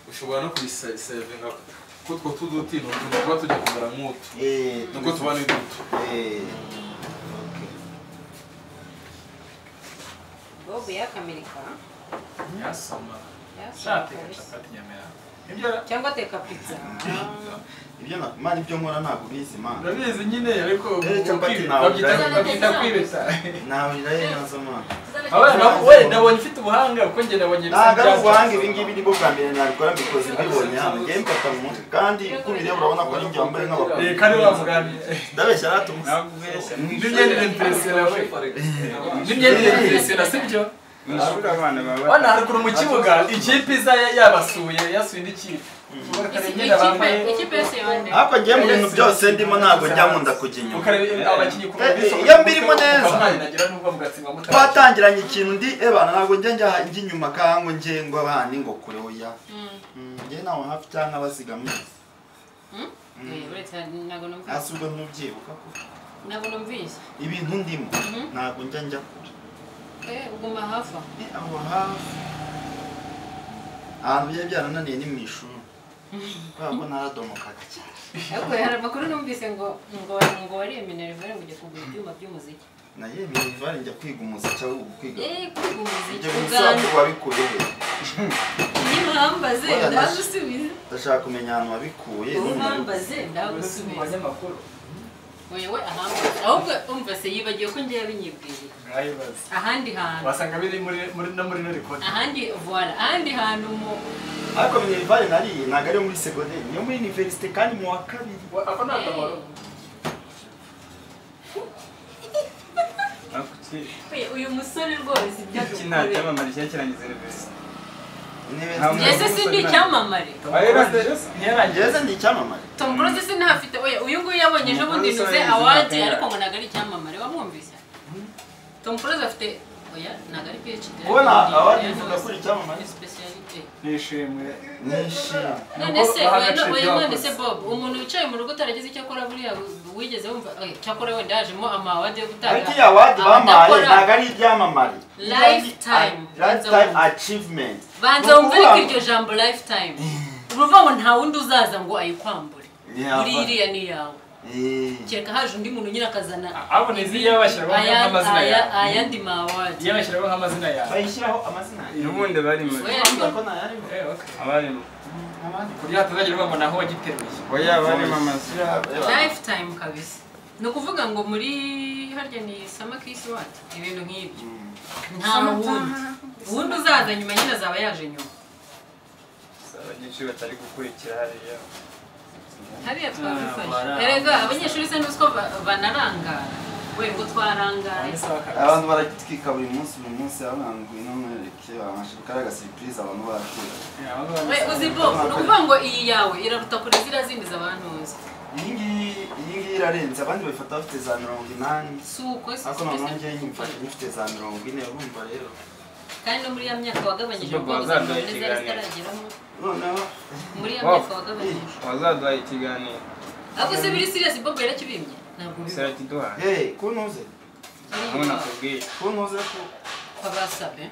ushobora no kuyisevinga kutwo tuduti ni utuntu tuba tujya kumera nk'utu nuko tuba ni duto. Bob yakamerika yasoma shateka capati nyamera cyangwa teka pizza. Ibyo na mani ibyo nkora ntabwo bizi man. Urabizi nyine ariko capati babyita kwibeta. Nawe iraye nazo man. We nabonye ufite ubuhanga kuko njye nabonye ntabwo ari ubuhanga ibi ngibi nibwo bwa mbere nabikora mbikoze mbibonye hano ngiye mfata mu mutwe kandi uko ubireba urabona ko ari njye wambaye nk'abakobwa. Kandi wamuganiye. Ndabeshya rata umusa. N'imyenda impresiyona we. N'imyenda impresiyona sibyo? Mu ishuri abana baba Wana haruguru mu kibuga ikipe iza yabasuye yasuye indi kipe. Ikipe yose yabande. Ariko ngiye mu bintu byose ndimo ntabwo njya nkunda kujya inyuma. Iyo mbirimo neza twatangiranye ikintu ndi ebana ntabwo njya njya inyuma kango nge ngo abandi ngo kure oya. Njye nawe hafi cyangwa basiga mwese. Ese ubwo ntubyibuka ko? Ntabwo numvise. Ibintu ndimo ntabwo njya njya kure. Uguma hafi aho. Aho hafi. Ahantu byari byarananiye ni mu ishuri. Kubera ko naradomokaga cyane. Ariko hari amakuru numvise ngo wariye minerivare ngo ujye kugura ibyuma by'umuziki. Nagiye minerivare njya kwiga umuziki aho kwiga. Kwiga umuziki. Ibyo bintu wabikuye he? Nimpambaze ndagusubiza. Ndashaka kumenya ahantu wabikuye. Nimpambaze ndagusubiza. Abanyamakuru. Wewe ahambaze. Ahubwo umva se yibagiwe ko ngiye binyibwiriye. Ahandi hantu. Wasanga biri muri no muri record. Ahandi voilà, ahandi hantu mu ariko minerivare nariye ntabwo ari muri secondaire, niyo muri université kandi mu wa kabiri. Ako ni akamaro. Uyu musore rwose ibyo iki nta cyamamare cyari kirangiza université. Ese si ndi icyamamare? Ese ndi icyamamare? Tom Cruise si ntafite oya uyu nguyu yabonye ejo bundi nuze award ariko ngo ntabwo ari icyamamare wamwumvise? Tom Cruise afite oya ntabwo ari PhD. Kubona award bivuga ko uri icyamamare? Speciality. Nishimwe. Nishimwe. None se oya none se Bob umuntu wicaye mu rugo utaragize icyo akora buriya wigeze wumva cyakora wenda yajemo ama award yo gutanga. Ariko iyi award bampaye ntabwo ari ibyamamare. Lifetime. Lifetime achievement. Banza wumve ariko iryo jambo lifetime. Uruvuga ngo nta wundi uzaza ngo ayikwambure. Uri iriya ni yawe. Kereka haje undi muntu nyine akazana abone izi yabashyiraho nk'amazina yawe. Ayandi ma award. Yabashyiraho nk'amazina yawe. Bayishyiraho amazina. N'ubundi barimo. Abarimo. Kugira hatazagira ubwo naho wagiteruye. Oya barimo amazina. Lifetime kabisa. Ni ukuvuga ngo muri harya ni Summer Kiss what? Ibintu nk'ibyo. Nta wundi. Uwundi uzaza nyuma nyine azaba yaje nyuma. Abanyeshuri batari gukurikira hariya. Hariya twabifashe. Erega abanyeshuri se n'uko banarangara. We ngo twarangara. Abantu baragitwika buri munsi abana ngwino mwereke abashaka aga surprise abantu barakura. We uzi Bob, ni ukuvuga ngo iyi yawe iraruta kure ziriya zindi z'abantu uzi. Iyi ngiyi irarenze abandi bayifata bafite za 80. Suko se. Ariko noneho njye nyifashe nyifite za 40 urumva rero. Kandi no muri ya myaka wagabanyije ubwo zitarageramo. Noneho muri ya myaka wagabanyije wazaduha ikiganiro. Ariko se biri serious Bob yarakibimye? Ntabwo sirakiduha. Kuntuze. Ntabwo nakubwiye. Kuntuze ko babasabe.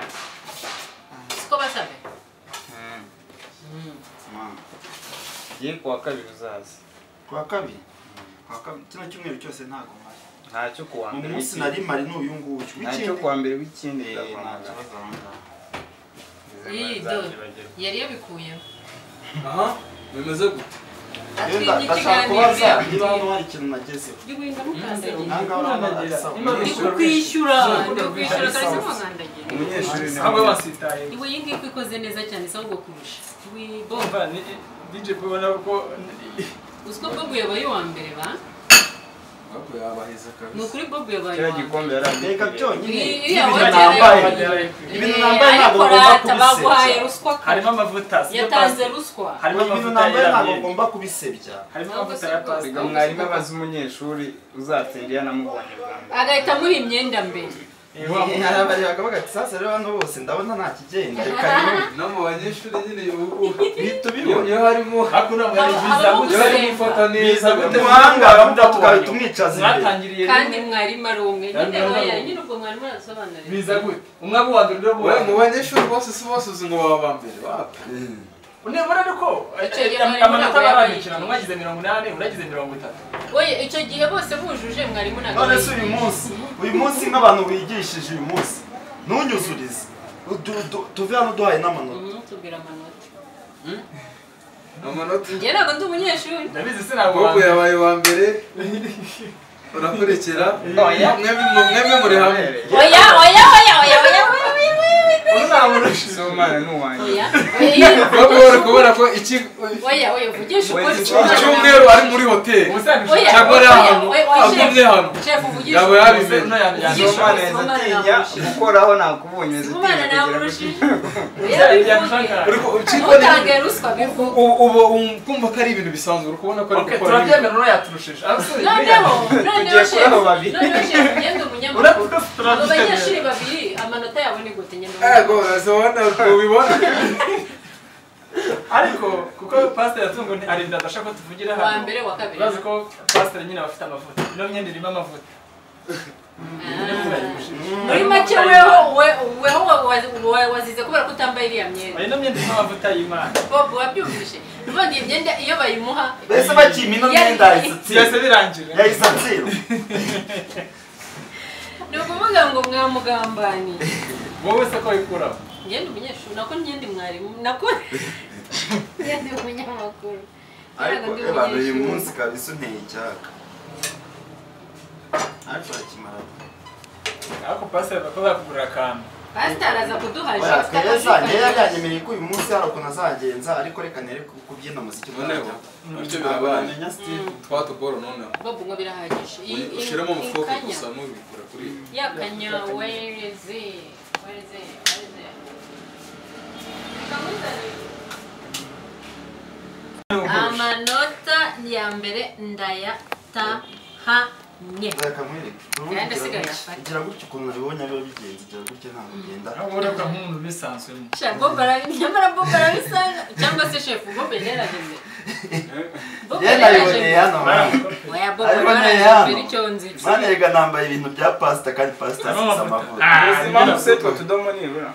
Siko basabe. Giye kuwa kabiri uzaza. Kuwa kabiri? Kuwa kabiri kino cyumweru cyose ntago mpari. Ntacyo kuwa mbere. Umunsi nari mari n'uyu nguyu. Ntacyo kuwa mbere w'ikindi Yari yabikuye. Aha, bimeze gute? Ndashaka kubaza niba hano hari ikintu nagezeho. Ndikukwishyura, ndikwishyura karese mwangandagira. Umunyeshuri ni hamwe wasitaye. Iwe iyi ngiyi ikoze neza cyane sawa ubwo kurusha. Iwe Bob. DJ kubona ko uziko Bob yabaye uwa mbere ba? Bob yabaheza kabisa. Ni ukuri Bob yabaye. Kira gikombe yarambye. Reka byonyine. Ibintu nambaye ntabwo ngomba kubisebya. Harimo amavuta. Yatanze ruswa. Harimo ibintu nambaye ntabwo ngomba kubisebya. Harimo amavuta ya pasika. Mwarimu abaza umunyeshuri uzatsinda iyo anamubonye bwa mbere. Agahita amuha imyenda mbere. Arabareba akavuga ati sasa rero hano bose ndabona nta kigenda reka no mu banyeshuri nyine uhita ubibona iyo harimo ufata neza umuhanga tukahita umwicaza imbere kandi mwarimu ari umwe nyine oya nyine ubwo mwarimu arasobanurira biza gute umwe abo wa mbere undi mu banyeshuri bose si bose uzi ngo baba mbere wapi unebura ariko amanota barandikirana umwe agize 80 undi agize 30 oye icyo gihe bose bujuje mwarimu ntabwo none se uyu munsi nk'abantu bigishije uyu munsi ntunyuzurize tuve hano duhaye n'amanota tubwira amanota amanota njye ntabwo ndi umunyeshuri ndabizi sinabwo Bobo yabaye wa mbere urakurikira mwemwe muri hamwe oya oya oya oya oya. namurusha. Sibomana ni uwanjye. Oya, kubera ko iki oya oya uvugisha ukuri. Icyumweru ari muri hoteli. Cyangwa ari ahantu agumye hano. Chef uvugisha. Yaba yabimenye. Sibomana atinya gukoraho nakubonye Sibomana namurushije. Utange ruswa bivuga. Ubu kumva ko ari ibintu bisanzwe uri kubona ko ari gukora. Turabyemera no yaturushije. Noneho chef. Noneho chef ngende umunyamakuru. Abo banyeshuri babiri amanota yabo ni gute ngende. Ego urabona ubibona. Ariko kuko pastor yatungo arinda adashaka ko tuvugira hano. Wa mbere wa kabiri. Urazi ko pastor nyine abafite amavuta. Ino myenda irimo amavuta. Muri make weho weho wazize kubera ko utambaye iriya myenda. Ino myenda irimo amavuta y'Imana. Bob wabyumvise. Ubundi iyi myenda iyo bayimuha mbese bakima ino myenda yahise birangira. Yahise atsira. Ni ukuvuga ngo mwamugambaniye. Wowe se ko wikuraho? Ngende umunyeshuri nako ngende mwarimu nako ngende umunyamakuru. Ariko abantu uyu munsi kabisa unteye icyaka. Ariko akimara. Ariko pastor bakoza kugura akantu. Pastor araza kuduha jisita. Keza njye yanyemereye ko uyu munsi hari ukuntu azagenza ariko reka nere kubyina umuziki noneho. Bityo birabaye. Twatuboro noneho. Bob ngo birahagije. Ushiremo umufuko gusa nubikura kuri. Yakanya wereze wereze wereze. Amanota ya mbere ndayatahanye. Gira gutya ukuntu nabibonye biba bigenze, gira gutya ntabwo ugenda. Urabona nk'umuntu bisanzwe. Sha Bob nyamara Bob arabisanga cyangwa se chef Bob yarageze. Bob yarabiboneye hano. Oya Bob yarageze icyo nzi. Mane rega nambaye ibintu bya pastor kandi pastor asize amavuta. Muzi impamvu se twa tudomo nibura.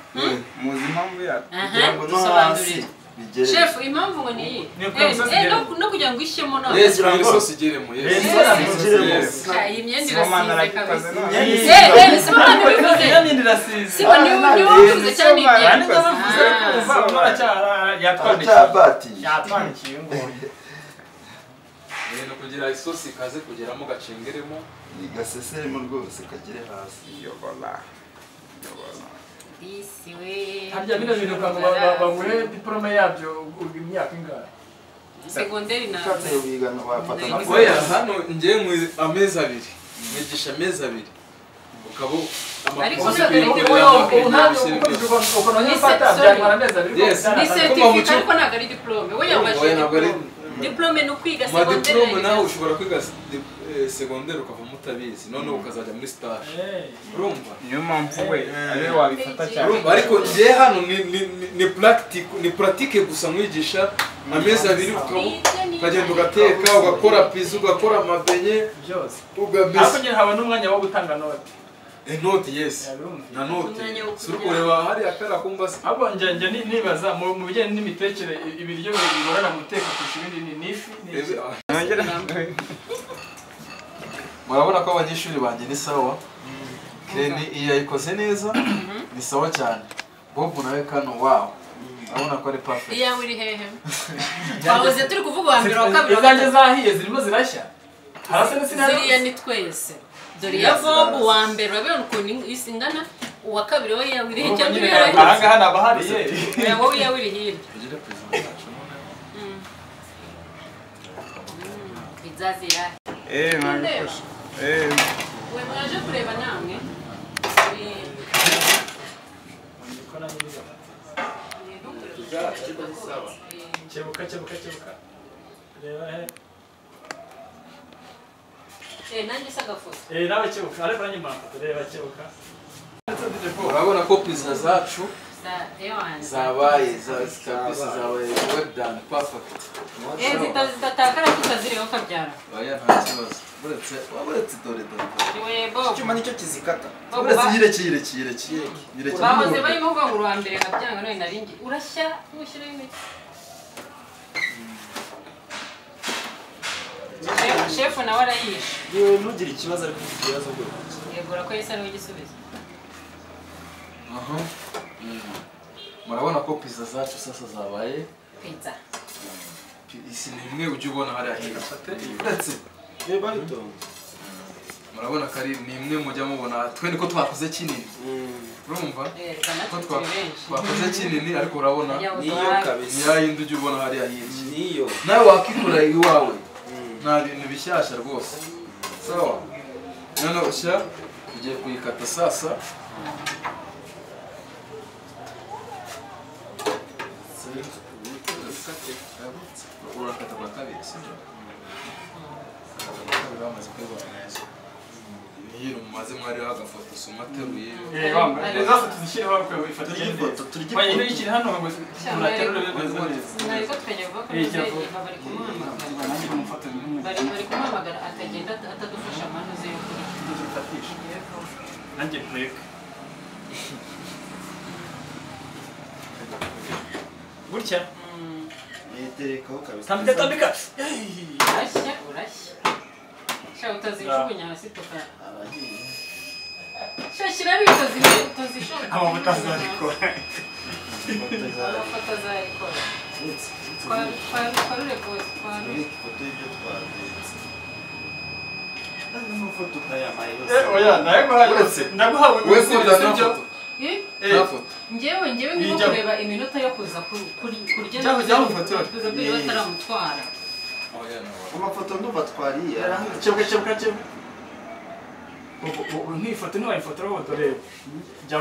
Muzi impamvu yatwo. Kugira ngo no hasi. Chef impamvu ngo ni iyi. No kugira ngo ishyemo no. Yes, kugira isosi igeremo. Yes. Iyi myenda irasize kabisa. Sibomana bivuze. Imyenda irasize. Sibo ni uvuze cyane imyenda. Yatwandikiye ngo. No kugira isosi ikaze kugeramo gacengeremo. Igaseseremo rwose kagere hasi. Yobola. Yobola. Disi we. Harya bino bintu baguhe diplome yabyo imyaka ingahe? Segonderi na. Ushatse wigana wafata na. Oya hano ngiye mu amezi abiri. Mwigisha amezi abiri. Ukabo ni certificate ariko ntabwo ari diplome. We yabashije diplome. Diplome ni ukwiga segonderi. Diplome nawe ushobora kwiga segonderi ukavamo utabizi none ukazajya muri stage. Urumva? Niyo mpamvu we ariwe wabifata cyane. Urumva ariko ngiye hano ni pratique, ni pratique gusa mwigisha amezi abiri ukagenda ugateka ugakora pizza ugakora amabenye byose. Ugabisa. Ariko nyine haba n'umwanya wo gutanga note. Note yes. Na note. Suri kureba hari akara kumva se. Abo njye nibaza mu bijyanye n'imitekere ibiryo bigorana guteka kurusha ibindi ni ifi. Murabona ko abanyeshuri banjye ni sawa. Kreni iyo yayikoze neza ni sawa cyane. Bob nawe kano wow. Urabona ko ari perfect. Iya uri hehe? Twahoze turi kuvuga wa mbere wa kabiri. Izanjye zahiye zirimo zirashya. Harase n'sinari. Ziriya ni twese. Dore ya Bob wa mbere urabona ukuntu isi ingana, uwa kabiri we yawiri hirya cyangwa uri aha ngaha nabahariye. Wowe yawiri hirya. Tugire pizza yacu noneho. Pizza zira. Nabifashe. We mwaje kureba namwe. Kebuka kebuka kebuka. Reba he. Nanjye se agafoto. Nawe kebuka ariko nanjye mpamvu reba kebuka. Urabona ko pizza zacu zabaye kabisa zabaye well done perfect. Zitatakara tutaziriho kabyara. Oya nta kibazo. Buretse dore dore. Icyuma nicyo kizikata. Buretse yireke. Bahoze barimo kuvuga ngo uwa mbere nkabyanga none naringi. Urashya ntushyiraho imiti. Chef nawe arayishe. Yewe ntugire ikibazo ariko ufite ikibazo rwose. Yego urako yesa niwe igisubizo. Murabona ko pizza zacu sasa zabaye pizza. Isi ni imwe ujya ubona hariya hirya. Uretse baritonze. Murabona ko ari ni imwe mujya mubona twe niko twakoze kinini. Urumva ko twakoze kinini ariko urabona niyo kabisa. Ni yindi ujya ubona hariya hirya. Niyo. Nawe wakikora iwawe. Nta bintu bishyashya rwose. Sawa. None ushya tugiye kuyikata sasa. Urakata kwa kabiri sibyo? Bamaze kwibona neza. Iyo mumaze mwari agafoto soma ateruye. Zose tuzishyiraho ifoto ifoto turya ifoto. Ishyira hano ngo muraterure bimeze neza. Ntabwo twajya vuba ko bari kumuhamagara. Bari kumuhamagara atagenda atadufasha amanuze yo kurya. Tuzafatisha. Nanjye nkureke. Gutya. Terekaho kabisa. Tambika tambika. Urashya urashya. Sha utazijugunya hasi tuka. Abahiye. Sha shira utazishobora. Amavuta azarikora. Amavuta azarikora. Twarure rwose twarure. Ifoto y'ibyo twatetse. N'amafoto utayamaye yose. Oya ndaguhaye. Ndaguhaye. We kunda n'amafoto. Njyewe ndimo kureba iminota yo kuza kurya kurya bataramutwara. Amafoto ndumva twariye. Chebwe chebwe chebwe. Nk'ifoto ntiwayifotora wowe dore jya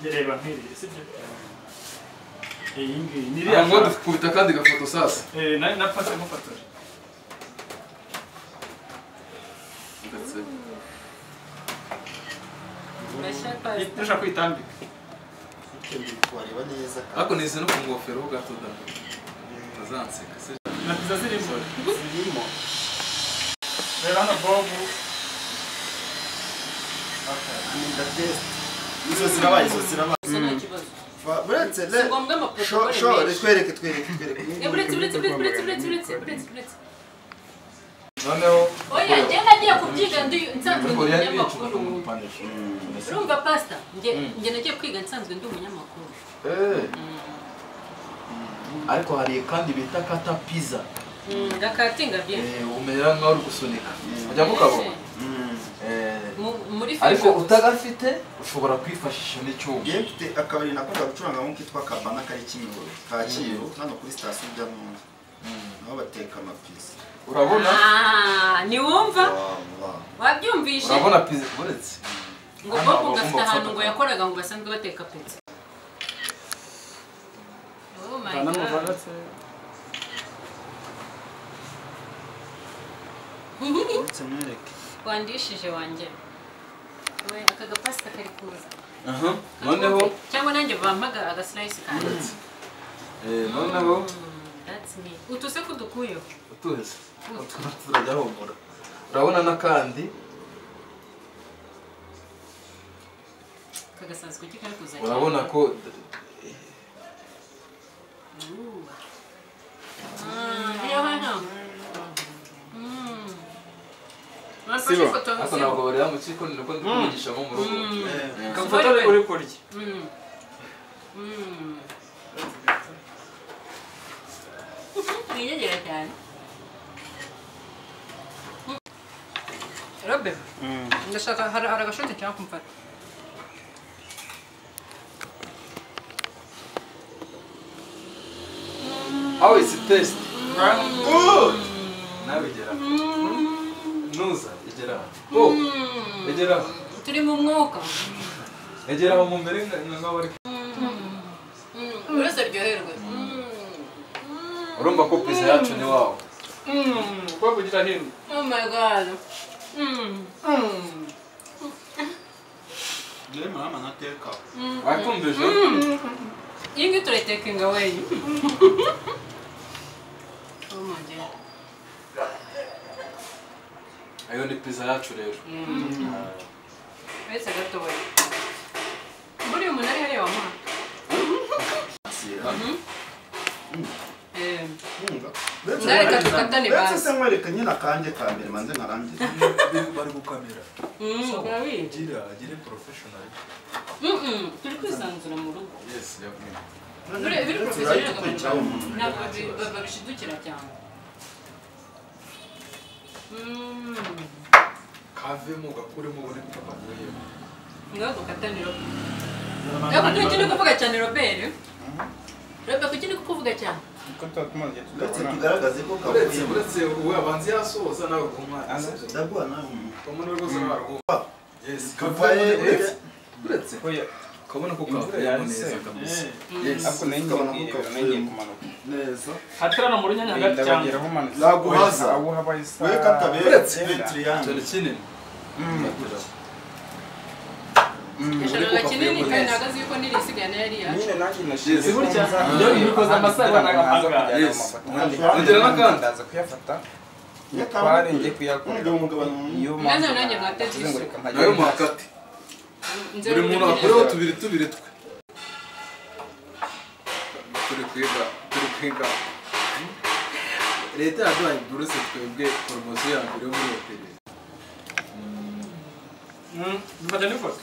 reba nk'iriya sibyo? Iyi ngiyi ni iriya ngo dukubita kandi gafoto sasa. Nafashe mufotora. Ndashaka kwitambika. Wareba neza. Ariko nize no ku ngofero ho gato da. Tazanseka. Na pizza zirimo. Zirimo. Reba hano Bob. Ni test. Izo zirabaye, izo zirabaye. Nta kibazo. Buretse le. Sho twereke twereke twereke. Buretse buretse buretse buretse buretse buretse buretse. Noneho oya njye nagiye kubyiga ndi nsanzwe ndi umunyamakuru. Urumva pastor njye nagiye kwiga nsanzwe ndi umunyamakuru. Ariko hari kandi bita kata pizza. Gakatinga bien. Umera nkaho uri gusunika. Ujya mukabona. Muri ariko utagafite ushobora kwifashisha n'icyuma. Ngiye mfite akabari nakunda gucurangamo kitwa Kabana kari Kimihurura. Kacyiru hano kuri station ujya mu nzu. Naho bateka amapizza. Urabona? Ni wumva? Wabyumvishe? Urabona pizza buretse. Ngo Bob gafite ahantu ngo yakoraga ngo basanzwe bateka pizza. Oh my God. Wandishije wanjye. We aka gapasta kari kuza. Noneho cyangwa nanjye bampaga aga slice kanjye. Noneho that's me. Utuse kudukuyo. Utuhese. Turajya humura. Urabona nakandi kagasanzwe kikari kuza. Urabona ko Sibo. Asa ntabwo bareba mu kiko ni uko ndikugisha nko mu rugo. Kamfoto uri kurya. Niyegera cyane. Robe. Ndashaka hari agashote cyangwa kumfata. How is it taste? Good. Nawe igera. Nuza igera. Oh. Igera. Turi mu mwuka. Egera mu mbere nkaho bari. Uretse ryoherwe. Urumva ko pizza yacu ni wawo. Ko kugira hino. Oh my God. Ndio mama nateka. Wakumvije? Iyi ngiyi turayitekinga away. Oh my God. Ayo ni pizza yacu rero. Uretse gatoya. Buriya umuntu ari hariya wamuha. Ndareka dukatane basi. Ndetse se nkwereka nyine akanjye ka mbere manze nkarangiza. Bari gukamera. Gira agire professional. Turi kwisanzura mu rugo. Yes, yabwiye. Biri professional ntabwo babishidukira cyane. Kavemo gakuremo ubone ko kavuyemo. Ngaho dukataniro. Reka kuki kuvuga cyane Robert? Robert kuki ndi kukuvuga cyane? Kuko tuba tumaze igihe Uretse tutabona. tugaragaze ko Uretse kavuyemo. Uretse uwe abanza yasoza nawe kumwana. Ndaguha nawe. Umuntu rwose nawe. Yes. Kavaye. Uretse. Uretse. Oya, Kabona ko imvura kavuyemo yahise. neza kabisa. Yes. Ariko nayo ngiye kwirebera, nayo ngiye kumanuka. Neza. Hatarana mu runyanya hagati cyane. Ndabageraho umanutse. Naguhaza. Aho habaye isaha. We katabere Uretse. triangle. Cyane kinini. Yashakaga kinini kandi nahagaze yuko nirisigaye nayo yari yacu. Nyine nanjye nashize Yes. Burya iyo ubikoze amasaha nkaza n'agapanga. kujyana Yes. mu mafoto. Ongera n'akandi. Ndaza kuyafata. Nyakanga. Tware njye kuyakorera. Umugabane. Niyo Nanjye mpamvu nanjye mwateze navuze ngo isuku. reka nkajya Nawe muhakate. Nzero Buri muntu ebyiri. akureho tubiri tubiri twe. Turi kwiga, turi kwiga. Leta yaduhaye buruse twebwe poromosiyo ya mbere yo muri hoteli. Mfata n'ifoto.